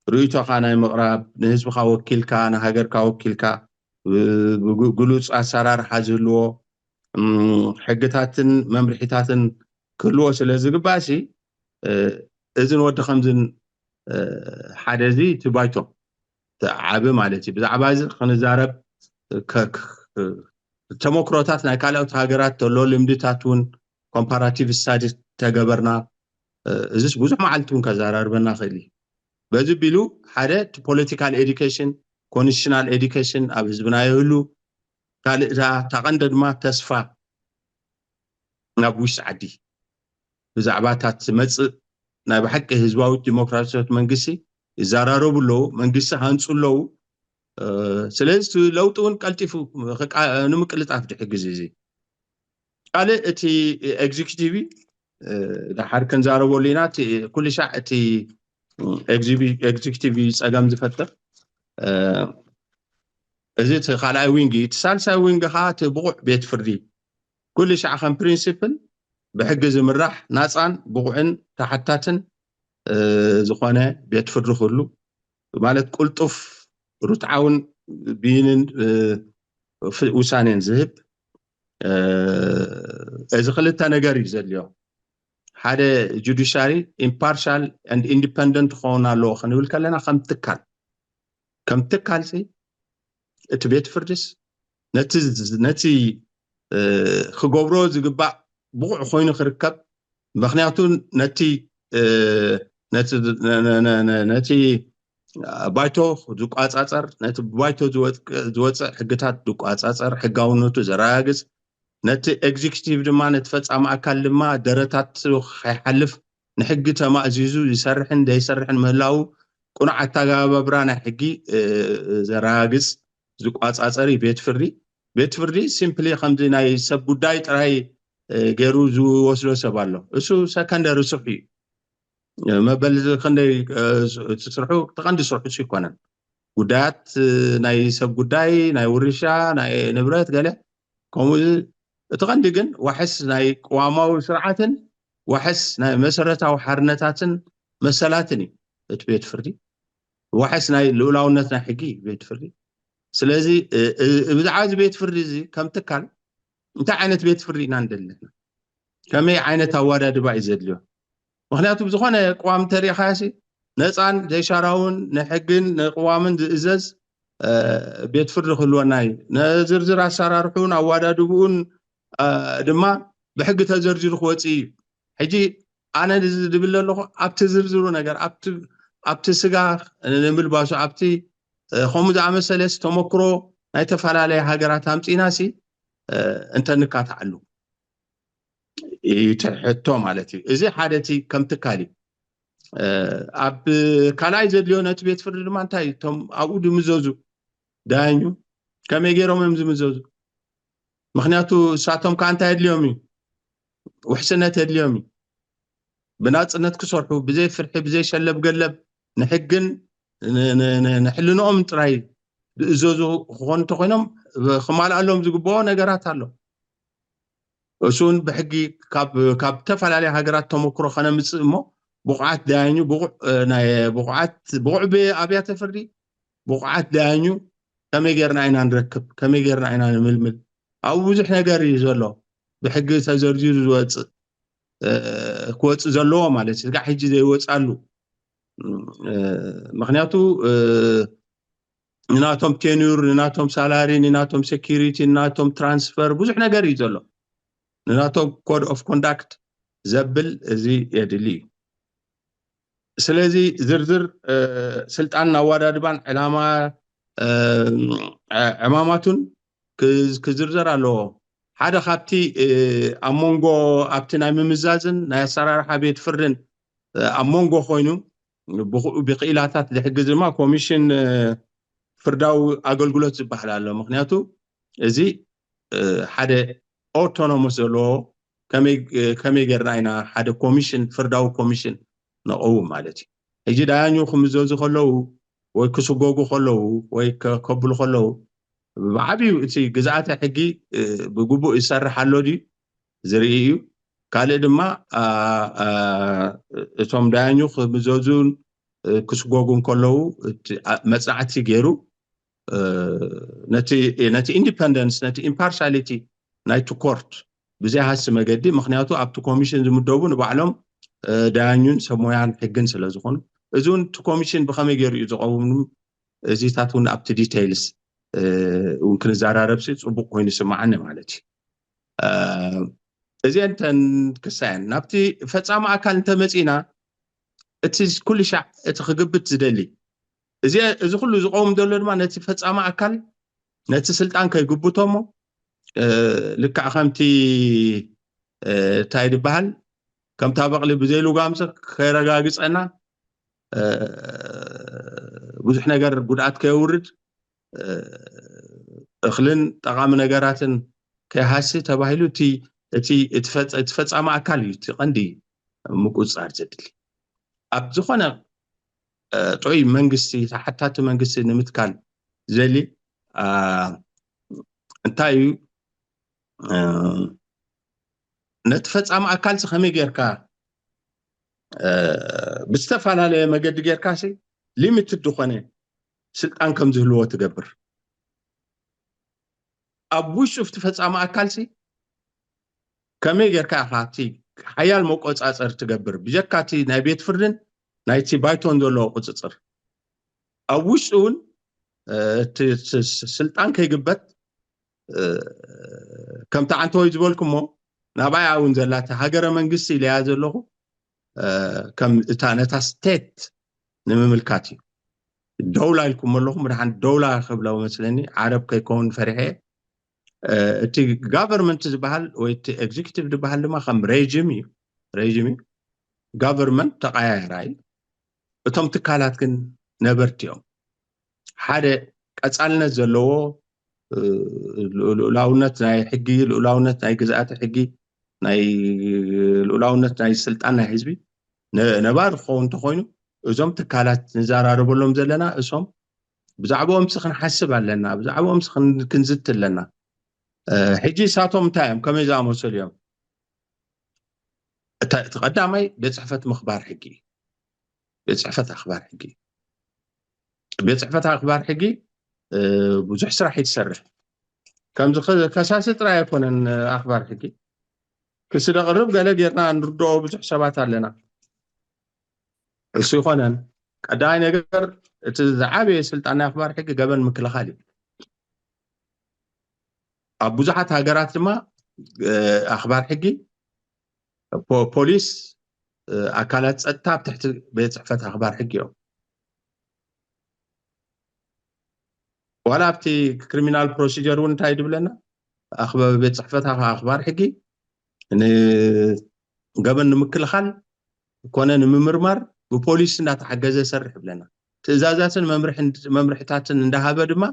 ርእይቶኻ ናይ ምቕራብ፣ ንህዝብኻ ወኪልካ፣ ንሃገርካ ወኪልካ፣ እ፣ ብግ- ግሉፅ ኣሰራርሓ ዝህልዎ፣ እም፣ ሕግታትን መምርሒታትን ክህልዎ ስለ ዝግባእ ሲ እ፣ እዝን ወዲ ከምዝን እ፣ ሓደ እዚ እቲ ባይቶ እቲ ዓቢ ማለት እዩ። ብዛዕባ እዚ ክንዛረብ ከ- ከ- ተመክሮታት ናይ ካልኦት ሃገራት ተሎ ልምድታት እውን ኮምፓራቲቭ ስታዲ ተገበርና። እ፣ እዚስ ብዙሕ መዓልቲ እውን ከዘራርበና ክእል እዩ። በዚ ቢሉ ሓደ እቲ ፖለቲካል ኤዱኬሽን፣ ኮንስቲቱሽናል ኤዱኬሽን ኣብ ህዝብና የህሉ። ካልእ እታ እታ ቀንደ ድማ ተስፋ ናብ ውሽጢ ዓዲ ብዛዕባ እታ ትመፅእ ናይ ብሓቂ ህዝባዊት ዲሞክራሲያዊት መንግስቲ ይዘራረቡ ኣለዉ፣ መንግስቲ ሃንፁ ኣለዉ። እ፣ ስለዚ እቲ ለውጢ እውን ቀልጢፉ ክቃ- ንምቅልጣፍ ድሕግዝ እዚ ካልእ እቲ ኤግዚኪቲቭ እ፣ ድሓር ክንዛረበሉ ኢና። እቲ ኩሉ ሻዕ እቲ ኤግዚቢ- ኤግዚኪቲቭ እዩ ፀገም ዝፈጥር። እ፣ እዚ እቲ ካልኣይ ዊንግ እዩ። እቲ ሳልሳይ ዊንግ ከዓ እቲ ብቑዕ ቤት ፍርዲ ኩሉ ሻዕ ከም ፕሪንሲፕል ብሕጊ ዝምራሕ ናፃን ብቑዕን ተሓታትን እ፣ ዝኾነ ቤት ፍርዲ ክህሉ ማለት ቅልጡፍ ርትዓውን ብይንን እ፣ ፍ- ውሳኔን ዝህብ እ፣ እዚ ክልተ ነገር እዩ ዘድልዮ። ሓደ ጁዲሻሪ ኢምፓርሻል ኤንድ ኢንዲፐንደንት ክኸውን ኣለዎ ክንብል ከለና ከም ትካል ከም ትካል ሲ እቲ ቤት ፍርድስ ነቲ ነቲ እ፣ ክገብሮ ዝግባእ ብቑዕ ኮይኑ ክርከብ ምክንያቱ ነቲ እ፣ ነቲ ነ- ነ- ነ- ነ- ነቲ ባይቶ ዝቋፃፀር ነቲ ባይቶ ዝወፅ- ዝወፅእ ሕግታት ዝቋፃፀር ሕጋውነቱ ዘረጋግፅ ነቲ ኤግዚኪቲቭ ድማ ነቲ ፈፃሚ ኣካል ድማ ደረታት ከይሓልፍ ንሕጊ ተማእዚዙ ይሰርሕን ዘይሰርሕን ምህላው ቅኑዕ ኣተገባብራ ናይ ሕጊ እ፣ ዘረጋግፅ ዝቋፃፀር እዩ ቤት ፍርዲ። ቤት ፍርዲ ሲምፕሊ ከምዚ ናይ ሰብ ጉዳይ ጥራይ እ፣ ገይሩ ዝወስዶ ሰብ ኣሎ። እሱ ሰከንደሪ ስርሑ እዩ። መበል ክንደይ እ፣ እቲ ስርሑ እቲ ቀንዲ ስርሑ እሱ ይኮነን። ጉዳያት እ፣ ናይ ሰብ ጉዳይ ናይ ውርሻ ናይ ንብረት ገለ ከምኡ እቲ ቀንዲ ግን ዋሕስ ናይ ቅዋማዊ ስርዓትን ዋሕስ ናይ መሰረታዊ ሓርነታትን መሰላትን እዩ እቲ ቤት ፍርዲ። ዋሕስ ናይ ልኡላውነት ናይ ሕጊ እዩ ቤት ፍርዲ። ስለዚ እ፣ እ፣ ብዛዕባ እዚ ቤት ፍርዲ እዚ ከም ትካል እንታይ ዓይነት ቤት ፍርዲ ኢና ንደሊ ኣለና? ከመይ ዓይነት ኣዋዳድባ እዩ ዘድልዮ? ምክንያቱ ብዝኾነ ቅዋም እንተሪኢኻሲ ነፃን ዘይሻራውን ንሕግን ንቅዋምን ዝእዘዝ እ፣ ቤት ፍርዲ ክህልወና እዩ። ንዝርዝር ኣሰራርሑን ኣዋዳድብኡን እ፣ ድማ ብሕጊ ተዘርዚሩ ክወፅእ እዩ። ሕጂ ኣነ እዚ ዝብል ኣለኹ ኣብቲ ዝርዝሩ ነገር ኣብቲ ኣብቲ ስጋ ንምልባሱ ኣብቲ እ፣ ከምኡ ዝኣመሰለስ ተመክሮ ናይ ተፈላለየ ሃገራት ኣምፂእና ሲ እ፣ እንተንካትዓሉ እቲ ሕቶ ማለት እዩ። እዚ ሓደ እቲ ከም ትካል እዩ። እ፣ ኣብ ካልኣይ ዘድልዮ ነቲ ቤት ፍርዲ ድማ እንታይ እዩ? እቶም ኣብኡ ዝምዘዙ ዳያኙ ከመይ ገይሮም እዮም ዝምዘዙ? ምክንያቱ እሳቶም ከዓ እንታይ የድልዮም እዩ? ውሕስነት የድልዮም እዩ። ብናፅነት ክሰርሑ ብዘይ ፍርሒ ብዘይ ሸለብ ገለብ ንሕግን ን- ን- ን- ንሕልንኦም ጥራይ ዝእዘዙ ክኾኑ እንተኮይኖም ክማልኣሎም ዝግብኦ ነገራት ኣሎ። እሱን ብሕጊ ካብ ካብ ዝተፈላለዩ ሃገራት ተመክሮ ከነምፅእ እሞ ብቑዓት ዳያኙ ብቑዕ እ፣ ናይ ብቑዓት ብቑዕ ብ- ኣብያተ ፍርዲ ብቑዓት ዳያኙ ከመይ ጌርና ኢና ንረክብ ከመይ ጌርና ኢና ንምልምል ኣብኡ ብዙሕ ነገር እዩ ዘሎ ብሕጊ ተዘርዚሩ ዝወፅእ እ፣ ክወፅእ ዘለዎ ማለት እዩ ስጋዕ ሕጂ ዘይወፃሉ እ፣ ምክንያቱ እ፣ ንናቶም ቴኑር ንናቶም ሳላሪ ንናቶም ሴኪሪቲ ንናቶም ትራንስፈር ብዙሕ ነገር እዩ ዘሎ ንናቶም ኮድ ኦፍ ኮንዳክት ዘብል እዚ የድሊ እዩ ስለዚ ዝርዝር ስልጣን ኣዋዳድባን ዕላማ ዕማማቱን ክዝርዘር ኣለዎ። ሓደ ካብቲ ኣብ መንጎ ኣብቲ ናይ ምምዛዝን ናይ ኣሰራርሓ ቤት ፍርድን ኣብ መንጎ ኮይኑ ብክኢላታት ዝሕግዝ ድማ ኮሚሽን ፍርዳዊ ኣገልግሎት ዝበሃል ኣሎ። ምክንያቱ እዚ ሓደ ኦቶኖሞስ ዘለዎ ከመይ ጌርና ኢና ሓደ ኮሚሽን ፍርዳዊ ኮሚሽን ነቐውም ማለት እዩ። ሕጂ ዳያኙ ክምዘዙ ከለዉ ወይ ክስጎጉ ከለዉ ወይ ከብሉ ከለዉ ብዓብዩ እቲ ግዝኣተ ሕጊ ብግቡእ ይሰርሕ ኣሎ ድዩ ዝርኢ እዩ። ካልእ ድማ እቶም ዳያኙ ክምዘዙን ክስጎጉን ከለዉ መፅናዕቲ ገይሩ ነቲ ኢንዲፐንደንስ ነቲ ኢምፓርሻሊቲ ናይቲ ኮርት ብዘይሃሲ መገዲ፣ ምክንያቱ ኣብቲ ኮሚሽን ዝምደቡ ንባዕሎም ዳያኙን ሰብሞያን ሕግን ስለ ዝኾኑ፣ እዚ እውን እቲ ኮሚሽን ብኸመይ ገይሩ እዩ ዝቐውም፣ እዚታት እውን ኣብቲ ዲቴይልስ እውን ክንዘራረብሲ ፅቡቅ ኮይኑ ይስማዓኒ ማለት እዩ። እዚአን ተን ክሳየን ናብቲ ፈፃሚ ኣካል እንተመፂና፣ እቲ ኩሉ ሻዕ እቲ ክግብት ዝደሊ እዚ ኩሉ ዝቀውም ዘሎ ድማ ነቲ ፈፃሚ ኣካል ነቲ ስልጣን ከይግብቶ እሞ ልክዕ ከምቲ እንታይ ዝበሃል ከምታ በቕሊ ብዘይ ልጓምሲ ከይረጋግፀና ብዙሕ ነገር ጉድኣት ከየውርድ እኽልን ጠቓሚ ነገራትን ከይሃሲ ተባሂሉ እቲ እቲ ፈፃሚ ኣካል እዩ እቲ ቀንዲ ምቁፅፃር ዘድሊ። ኣብ ዝኾነ ጥዑይ መንግስቲ ተሓታቲ መንግስቲ ንምትካል ዘሊ እንታይ እዩ? ነቲ ፈፃሚ ኣካልሲ ከመይ ጌርካ ብዝተፈላለየ መገዲ ጌርካሲ ሊሚትድ ዝኾነ ስልጣን ከም ዝህልዎ ትገብር። ኣብ ውሽጡ እቲ ፈፃሚ ኣካልሲ ከመይ ጌርካ ኢኻ እቲ ሓያል መቆፃፀር ትገብር ብጀካ እቲ ናይ ቤት ፍርድን ናይቲ ባይቶን ዘለዎ ቁፅፅር ኣብ ውሽጡ እውን እቲ ስልጣን ከይግበት ከምቲ ዓንተወይ ዝበልኩሞ ናባይ እውን ዘላተ ሃገረ መንግስቲ ኢለያ ዘለኹ ከም እታ ነታ ስቴት ንምምልካት እዩ። ደውላ ኢልኩም ኣለኹም ብድሓን ደውላ ክብለው መስለኒ ዓረብ ከይከውን ፈሪሐ። እቲ ጋቨርንመንት ዝበሃል ወይ እቲ ኤግዚኪቲቭ ዝበሃል ድማ ከም ሬጅም እዩ። ሬጅም እዩ። ጋቨርንመንት ተቀያየራ እዩ። እቶም ትካላት ግን ነበርቲ እዮም። ሓደ ቀፃልነት ዘለዎ ልኡላውነት ናይ ሕጊ፣ ልኡላውነት ናይ ግዝኣተ ሕጊ፣ ናይ ልኡላውነት ናይ ስልጣን ናይ ህዝቢ ነባሪ ክኸውን እንተኮይኑ እዞም ትካላት ንዘራረበሎም ዘለና እሶም ብዛዕባኦም ሲ ክንሓስብ ኣለና፣ ብዛዕባኦም ሲ ክንዝት ኣለና። ሕጂ እሳቶም እንታይ እዮም? ከመይ ዝኣመሰሉ እዮም? እቲ ቀዳማይ ቤት ፅሕፈት ምኽባር ሕጊ እዩ። ቤት ፅሕፈት ኣኽባር ሕጊ ቤት ፅሕፈት ኣኽባር ሕጊ ብዙሕ ስራሕ እዩ ትሰርሕ። ከምዚ ከሳሲ ጥራይ ኣይኮነን ኣኽባር ሕጊ ክሲ ደቕርብ ገለ ጌርና ንርድኦ ብዙሕ ሰባት ኣለና። እሱ ይኾነን ቀዳማይ ነገር እቲ ዝዓበየ ስልጣን ናይ ኣኽባር ሕጊ ገበን ምክልኻል እዩ። ኣብ ብዙሓት ሃገራት ድማ ኣኽባር ሕጊ ፖሊስ ኣካላት ፀጥታ ኣብ ትሕቲ ቤት ፅሕፈት ኣኽባር ሕጊ እዮም። ዋላ ኣብቲ ክሪሚናል ፕሮሲጀር እውን እንታይ ድብለና ቤት ፅሕፈት ኣኽባር ሕጊ ንገበን ንምክልኻል ኮነ ንምምርማር ብፖሊስ እንዳተሓገዘ ሰርሕ ይብለና። ትእዛዛትን መምርሕታትን እንዳሃበ ድማ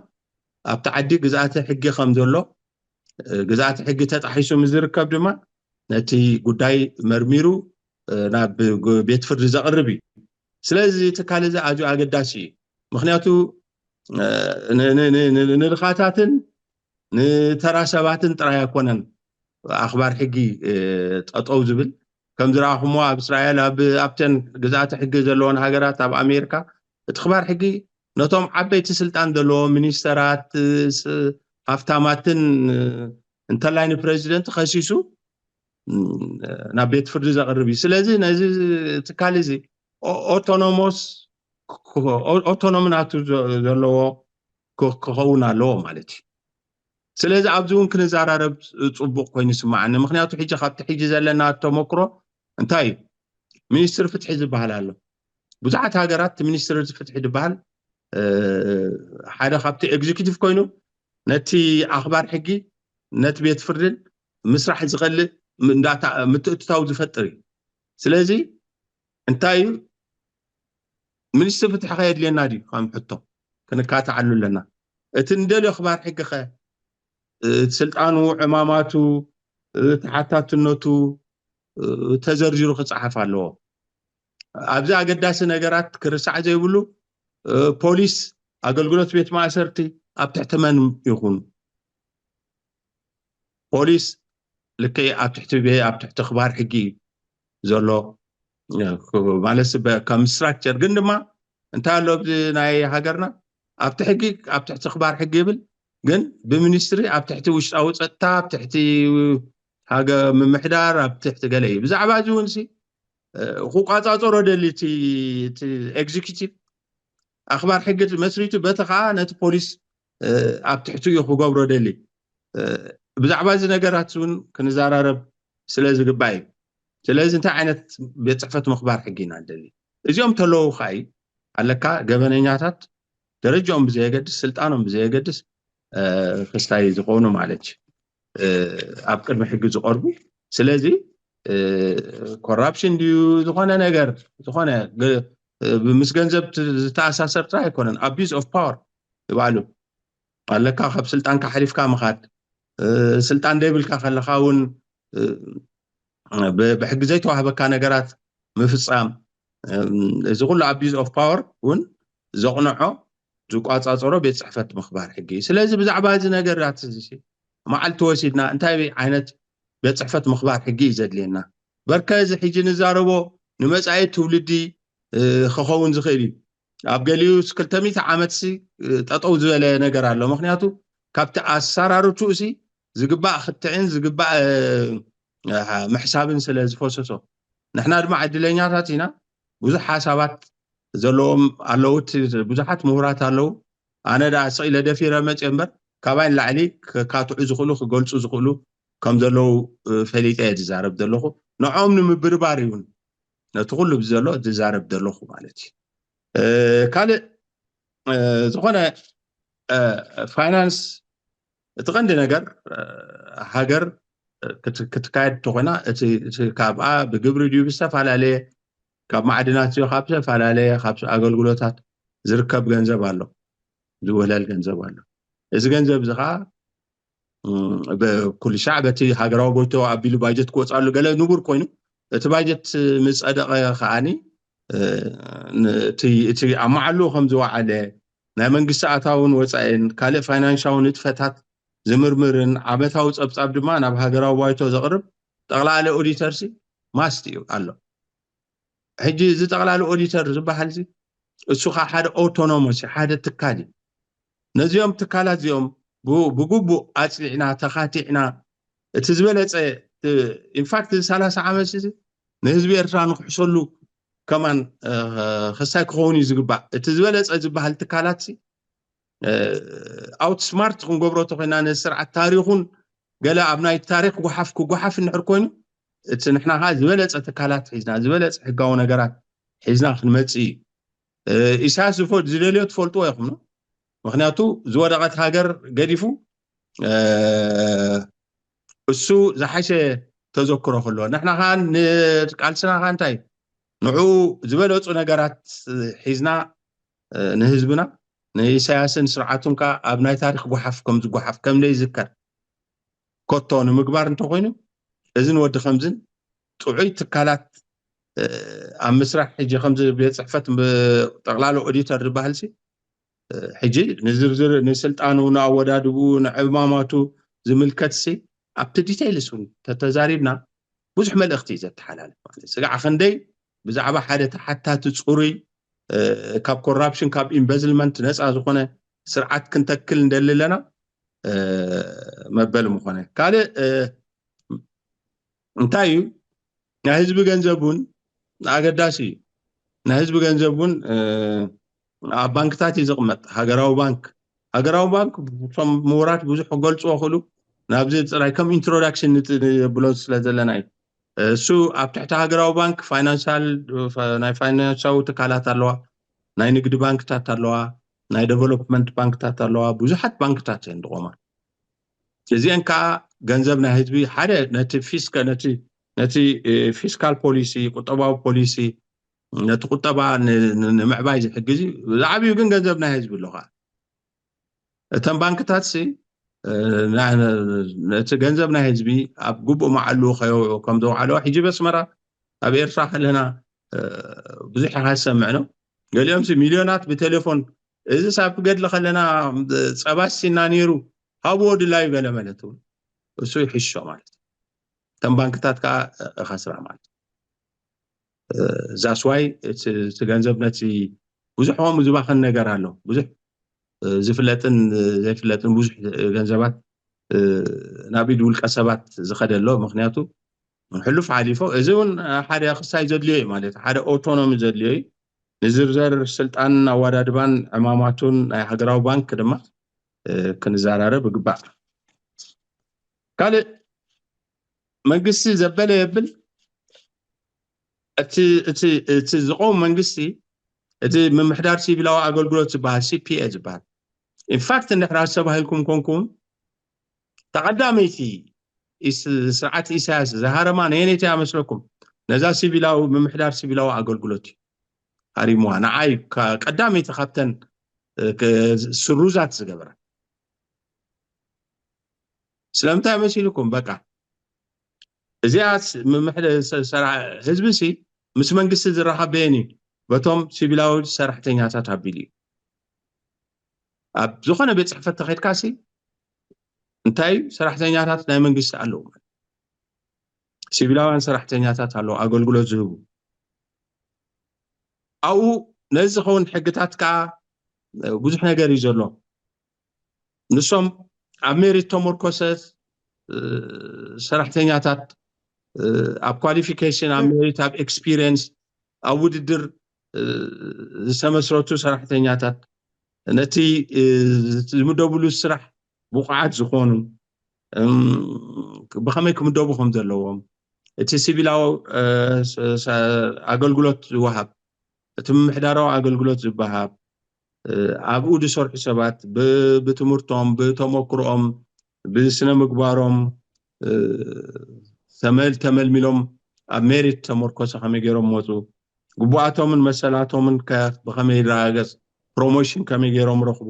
ኣብቲ ዓዲ ግዝኣተ ሕጊ ከም ዘሎ ግዝኣተ ሕጊ ተጣሒሱ ምዝርከብ ድማ ነቲ ጉዳይ መርሚሩ ናብ ቤት ፍርዲ ዘቕርብ እዩ። ስለዚ ትካል እዚ ኣዝዩ ኣገዳሲ እዩ። ምክንያቱ ንድኻታትን ንተራ ሰባትን ጥራይ ኣይኮነን ኣኽባር ሕጊ ጠጠው ዝብል ከም ዝረኣኹሞ ኣብ እስራኤል ኣብተን ግዝኣተ ሕጊ ዘለዎን ሃገራት ኣብ ኣሜሪካ እቲ ኣኽባር ሕጊ ነቶም ዓበይቲ ስልጣን ዘለዎ ሚኒስተራት ሃፍታማትን እንተላይ ንፕረዚደንት ከሲሱ ናብ ቤት ፍርዲ ዘቕርብ እዩ። ስለዚ ነዚ ትካል እዚ ኦቶኖሞስ ኦቶኖሚ ናቱ ዘለዎ ክኸውን ኣለዎ ማለት እዩ። ስለዚ ኣብዚ እውን ክንዘራረብ ፅቡቅ ኮይኑ ይስማዓኒ። ምክንያቱ ሕጂ ካብቲ ሕጂ ዘለና ተመክሮ እንታይ እዩ? ሚኒስትሪ ፍትሒ ዝበሃል ኣሎ። ብዙሓት ሃገራት እቲ ሚኒስትሪ ፍትሒ ዝበሃል ሓደ ካብቲ ኤግዚኪቲቭ ኮይኑ ነቲ ኣኽባር ሕጊ ነቲ ቤት ፍርድን ምስራሕ ዝኸልእ ምትእትታው ዝፈጥር እዩ። ስለዚ እንታይ እዩ ሚኒስትሪ ፍትሒ ከየድልየና ድዩ ከም ሕቶ ክንካትዓሉ ኣለና። እቲ ንደልዮ ኣኽባር ሕጊ ከ ስልጣኑ፣ ዕማማቱ፣ ተሓታትነቱ ተዘርዚሩ ክፀሓፍ ኣለዎ። ኣብዚ ኣገዳሲ ነገራት ክርሳዕ ዘይብሉ ፖሊስ፣ ኣገልግሎት ቤት ማእሰርቲ ኣብ ትሕቲ መን ይኹኑ? ፖሊስ ልክዕ ኣብ ትሕቲ ቤ ኣብ ትሕቲ ኣኽባር ሕጊ እዩ ዘሎ ማለት ከም ስትራክቸር። ግን ድማ እንታይ ኣሎ ኣብዚ ናይ ሃገርና ኣብቲ ሕጊ ኣብ ትሕቲ ኣኽባር ሕጊ ይብል፣ ግን ብሚኒስትሪ ኣብ ትሕቲ ውሽጣዊ ፀጥታ ኣብ ትሕቲ ምምሕዳር ኣብ ትሕቲ ገለ እዩ። ብዛዕባ እዚ እውን ክቋፃፀሮ ደሊ ኤግዚኪቲቭ ኣኽባር ሕጊ መስሪቱ በቲ ከዓ ነቲ ፖሊስ ኣብ ትሕቲ እዩ ክገብሮ ደሊ። ብዛዕባ እዚ ነገራት እውን ክንዘራረብ ስለ ዝግባእ እዩ። ስለዚ እንታይ ዓይነት ቤት ፅሕፈት ምኽባር ሕጊ ኢና ንደሊ? እዚኦም ተለዉ ከዓ ኣለካ ገበነኛታት ደረጃኦም ብዘየገድስ ስልጣኖም ብዘየገድስ ክስታይ ዝኾኑ ማለት እዩ ኣብ ቅድሚ ሕጊ ዝቐርቡ። ስለዚ ኮራፕሽን ድዩ ዝኾነ ነገር ዝኾነ ምስ ገንዘብ ዝተኣሳሰር ጥራይ ኣይኮነን። ኣቢዝ ኦፍ ፓወር ይባሉ ኣለካ ካብ ስልጣንካ ሓሊፍካ ምኻድ፣ ስልጣን ደይብልካ ከለካ እውን ብሕጊ ዘይተዋህበካ ነገራት ምፍፃም፣ እዚ ኩሉ ኣቢዝ ኦፍ ፓወር እውን ዘቕንዖ ዝቋፃፀሮ ቤት ፅሕፈት ምኽባር ሕጊ እዩ። ስለዚ ብዛዕባ እዚ ነገራት እዚ መዓልቲ ወሲድና እንታይ ዓይነት ቤት ፅሕፈት ምኽባር ሕጊ እዩ ዘድልየና? በርከ እዚ ሕጂ ንዛረቦ ንመፃኢ ትውልዲ ክኸውን ዝኽእል እዩ። ኣብ ገሊኡ ክልተ ሚእቲ ዓመት ሲ ጠጠው ዝበለ ነገር ኣሎ። ምክንያቱ ካብቲ ኣሰራርትኡ ሲ ዝግባእ ክትዕን ዝግባእ ምሕሳብን ስለ ዝፈሰሶ፣ ንሕና ድማ ዕድለኛታት ኢና። ብዙሕ ሓሳባት ዘለዎም ኣለዉ፣ ብዙሓት ምሁራት ኣለዉ። ኣነ ደኣ ስቕ ኢለ ደፊረ መፅየ እምበር ካባይ ንላዕሊ ከካትዑ ዝኽእሉ ክገልፁ ዝኽእሉ ከም ዘለዉ ፈሊጠ እየ ዝዛረብ ዘለኹ። ንዕኦም ንምብርባር እውን ነቲ ኩሉ ዘሎ ዝዛረብ ዘለኹ ማለት እዩ። ካልእ ዝኾነ ፋይናንስ እቲ ቀንዲ ነገር ሃገር ክትካየድ እንተኮይና እቲ ካብኣ ብግብሪ ድዩ ብዝተፈላለየ ካብ ማዕድናት ድዩ ካብ ዝተፈላለየ ካብ ኣገልግሎታት ዝርከብ ገንዘብ ኣሎ፣ ዝውህለል ገንዘብ ኣሎ። እዚ ገንዘብ እዚ ከዓ ብኩሉ ሻዕ በቲ ሃገራዊ ጎይቶ ኣቢሉ ባጀት ክወፅኣሉ ገለ ንቡር ኮይኑ እቲ ባጀት ምስ ፀደቐ ከዓኒ እቲ ኣማዓሉ ከም ዝወዓለ ናይ መንግስቲ ኣታውን ወፃኢን ካልእ ፋይናንሻዊ ንጥፈታት ዝምርምርን ዓመታዊ ፀብፃብ ድማ ናብ ሃገራዊ ባይቶ ዘቕርብ ጠቕላሊ ኦዲተር ሲ ማስት እዩ ኣሎ። ሕጂ እዚ ጠቕላሊ ኦዲተር ዝበሃል ሲ እሱ ከዓ ሓደ ኦቶኖሞስ ሓደ ትካል እዩ። ነዚኦም ትካላት እዚኦም ብግቡእ ኣፅኒዕና ተኻቲዕና እቲ ዝበለፀ ኢንፋክት እዚ ሰላሳ ዓመት እዚ ንህዝቢ ኤርትራ ንክሕሰሉ ከማን ክሳይ ክኸውን እዩ ዝግባእ። እቲ ዝበለፀ ዝበሃል ትካላት ኣውትስማርት ክንገብሮ ተኮይና ነዚ ስርዓት ታሪኹን ገለ ኣብ ናይ ታሪክ ጓሓፍ ክጓሓፍ እንድሕር ኮይኑ እቲ ንሕና ከዓ ዝበለፀ ትካላት ሒዝና ዝበለፀ ሕጋዊ ነገራት ሒዝና ክንመፅእ እዩ። ኢሳያስ ዝደልዮ ትፈልጥዎ ኢኹም። ምክንያቱ ዝወደቐት ሃገር ገዲፉ እሱ ዝሓሸ ተዘክሮ ከሎ ንሕና ከዓ ንቃልስና ከዓ እንታይ ንዑ ዝበለፁ ነገራት ሒዝና ንህዝብና ንኢሳያስን ስርዓቱን ከዓ ኣብ ናይ ታሪክ ጓሓፍ ከም ዝጓሓፍ ከም ዘይዝከር ኮቶ ንምግባር እንተኮይኑ እዝን ወዲ ከምዝን ጥዑይ ትካላት ኣብ ምስራሕ ሕጂ ከምዚ ቤት ፅሕፈት ጠቕላሊ ኦዲተር ዝበሃል ሲ ሕጂ ንዝርዝር ንስልጣኑ ንኣወዳድብኡ ንዕማማቱ ዝምልከት ሲ ኣብቲ ዲቴይልስ እውን ተተዛሪብና ብዙሕ መልእኽቲ እዩ ዘተሓላልፍ ማለት ስጋዕ ክንደይ ብዛዕባ ሓደ ተሓታቲ ፅሩይ ካብ ኮራፕሽን ካብ ኢምበዝልመንት ነፃ ዝኾነ ስርዓት ክንተክል እንደሊ ኣለና መበል ምኾነ ካልእ እንታይ እዩ ናይ ህዝቢ ገንዘብ እውን ኣገዳሲ እዩ። ናይ ህዝቢ ገንዘብ እውን ኣብ ባንክታት እዩ ዝቕመጥ። ሃገራዊ ባንክ ሃገራዊ ባንክ እቶም ምሁራት ብዙሕ ክገልፅዎ ክእሉ ናብዚ ፅራይ ከም ኢንትሮዳክሽን ንብሎ ስለ ዘለና እዩ። እሱ ኣብ ትሕቲ ሃገራዊ ባንክ ፋይናንሳል ናይ ፋይናንሳዊ ትካላት ኣለዋ፣ ናይ ንግዲ ባንክታት ኣለዋ፣ ናይ ዴቨሎፕመንት ባንክታት ኣለዋ፣ ብዙሓት ባንክታት እየን ዝቆማ። እዚአን ከዓ ገንዘብ ናይ ህዝቢ ሓደ ነቲ ፊስከ ነቲ ነቲ ፊስካል ፖሊሲ፣ ቁጠባዊ ፖሊሲ፣ ነቲ ቁጠባ ንምዕባይ ዝሕግዝ እዩ። ዝዓብዩ ግን ገንዘብ ናይ ህዝቢ ኣሎ ከዓ። እተን ባንክታት ሲ ነቲ ገንዘብ ናይ ህዝቢ ኣብ ግቡእ መዓሉ ከም ዘውዓለዋ ሕጂ በስመራ ኣብ ኤርትራ ከለና ብዙሕ ኢኻ ዝሰምዕ ነው። ገሊኦም ሲ ሚልዮናት ብቴሌፎን፣ እዚ ሳብ ገድሊ ከለና ጸባ ሲና ነይሩ፣ ሃብዎ ድላዩ ገለ ማለት እውን እሱ ይሕሾ ማለት እዩ። እተን ባንክታት ከዓ እኸስራ ማለት እዩ። ዛስዋይ እቲ ገንዘብ ነቲ ብዙሕ ከምኡ ዝባኸን ነገር ኣሎ። ብዙሕ ዝፍለጥን ዘይፍለጥን ብዙሕ ገንዘባት ናብ ኢድ ውልቀ ሰባት ዝኸደ ኣሎ። ምክንያቱ ሕሉፍ ሓሊፎ፣ እዚ እውን ሓደ ክሳይ ዘድልዮ እዩ ማለት ሓደ ኦቶኖሚ ዘድልዮ እዩ። ንዝርዘር ስልጣን ኣዋዳድባን ዕማማቱን ናይ ሃገራዊ ባንክ ድማ ክንዘራረብ ይግባእ። ካልእ መንግስቲ ዘበለ የብል። እቲ ዝቆም መንግስቲ እቲ ምምሕዳር ሲቪላዊ ኣገልግሎት ዝበሃል ሲፒኤ ዝበሃል ኢንፋክት እንድሕር ኣስተባሂልኩም ኮንኩም ተቐዳመይቲ ስርዓት ኢሳያስ ዝሃረማ ነየነይቲ ኣመስለኩም? ነዛ ሲቪላዊ ምምሕዳር ሲቪላዊ ኣገልግሎት እዩ ሃሪምዋ። ንዓይ ቀዳመይቲ ካብተን ስሩዛት ዝገበረ ስለምንታይ መሲልኩም? በቃ እዚኣ ህዝቢ ሲ ምስ መንግስቲ ዝራኸብ በየን እዩ? በቶም ሲቪላዊ ሰራሕተኛታት ኣቢሉ እዩ። ኣብ ዝኾነ ቤት ፅሕፈት ተኸድካ ሲ እንታይ እዩ? ሰራሕተኛታት ናይ መንግስቲ ኣለዉ፣ ሲቪላውያን ሰራሕተኛታት ኣለዉ ኣገልግሎት ዝህቡ። ኣብኡ ነዚ ዝኸውን ሕግታት ከዓ ብዙሕ ነገር እዩ ዘሎ። ንሶም ኣብ ሜሪት ተመርኮሰ ሰራሕተኛታት፣ ኣብ ኳሊፊኬሽን፣ ኣብ ሜሪት፣ ኣብ ኤክስፒሪየንስ፣ ኣብ ውድድር ዝተመስረቱ ሰራሕተኛታት ነቲ ዝምደብሉ ስራሕ ብቑዓት ዝኾኑ ብኸመይ ክምደቡ ከም ዘለዎም፣ እቲ ሲቪላዊ ኣገልግሎት ዝወሃብ፣ እቲ ምምሕዳራዊ ኣገልግሎት ዝበሃብ፣ ኣብኡ ዝሰርሑ ሰባት ብትምህርቶም፣ ብተመክሮኦም፣ ብስነ ምግባሮም ተመልሚሎም ኣብ ሜሪት ተመርኮሰ ከመይ ገይሮም መፁ፣ ግቡኣቶምን መሰላቶምን ከ ብኸመይ ይረጋገፅ፣ ፕሮሞሽን ከመይ ገይሮም ረኽቡ።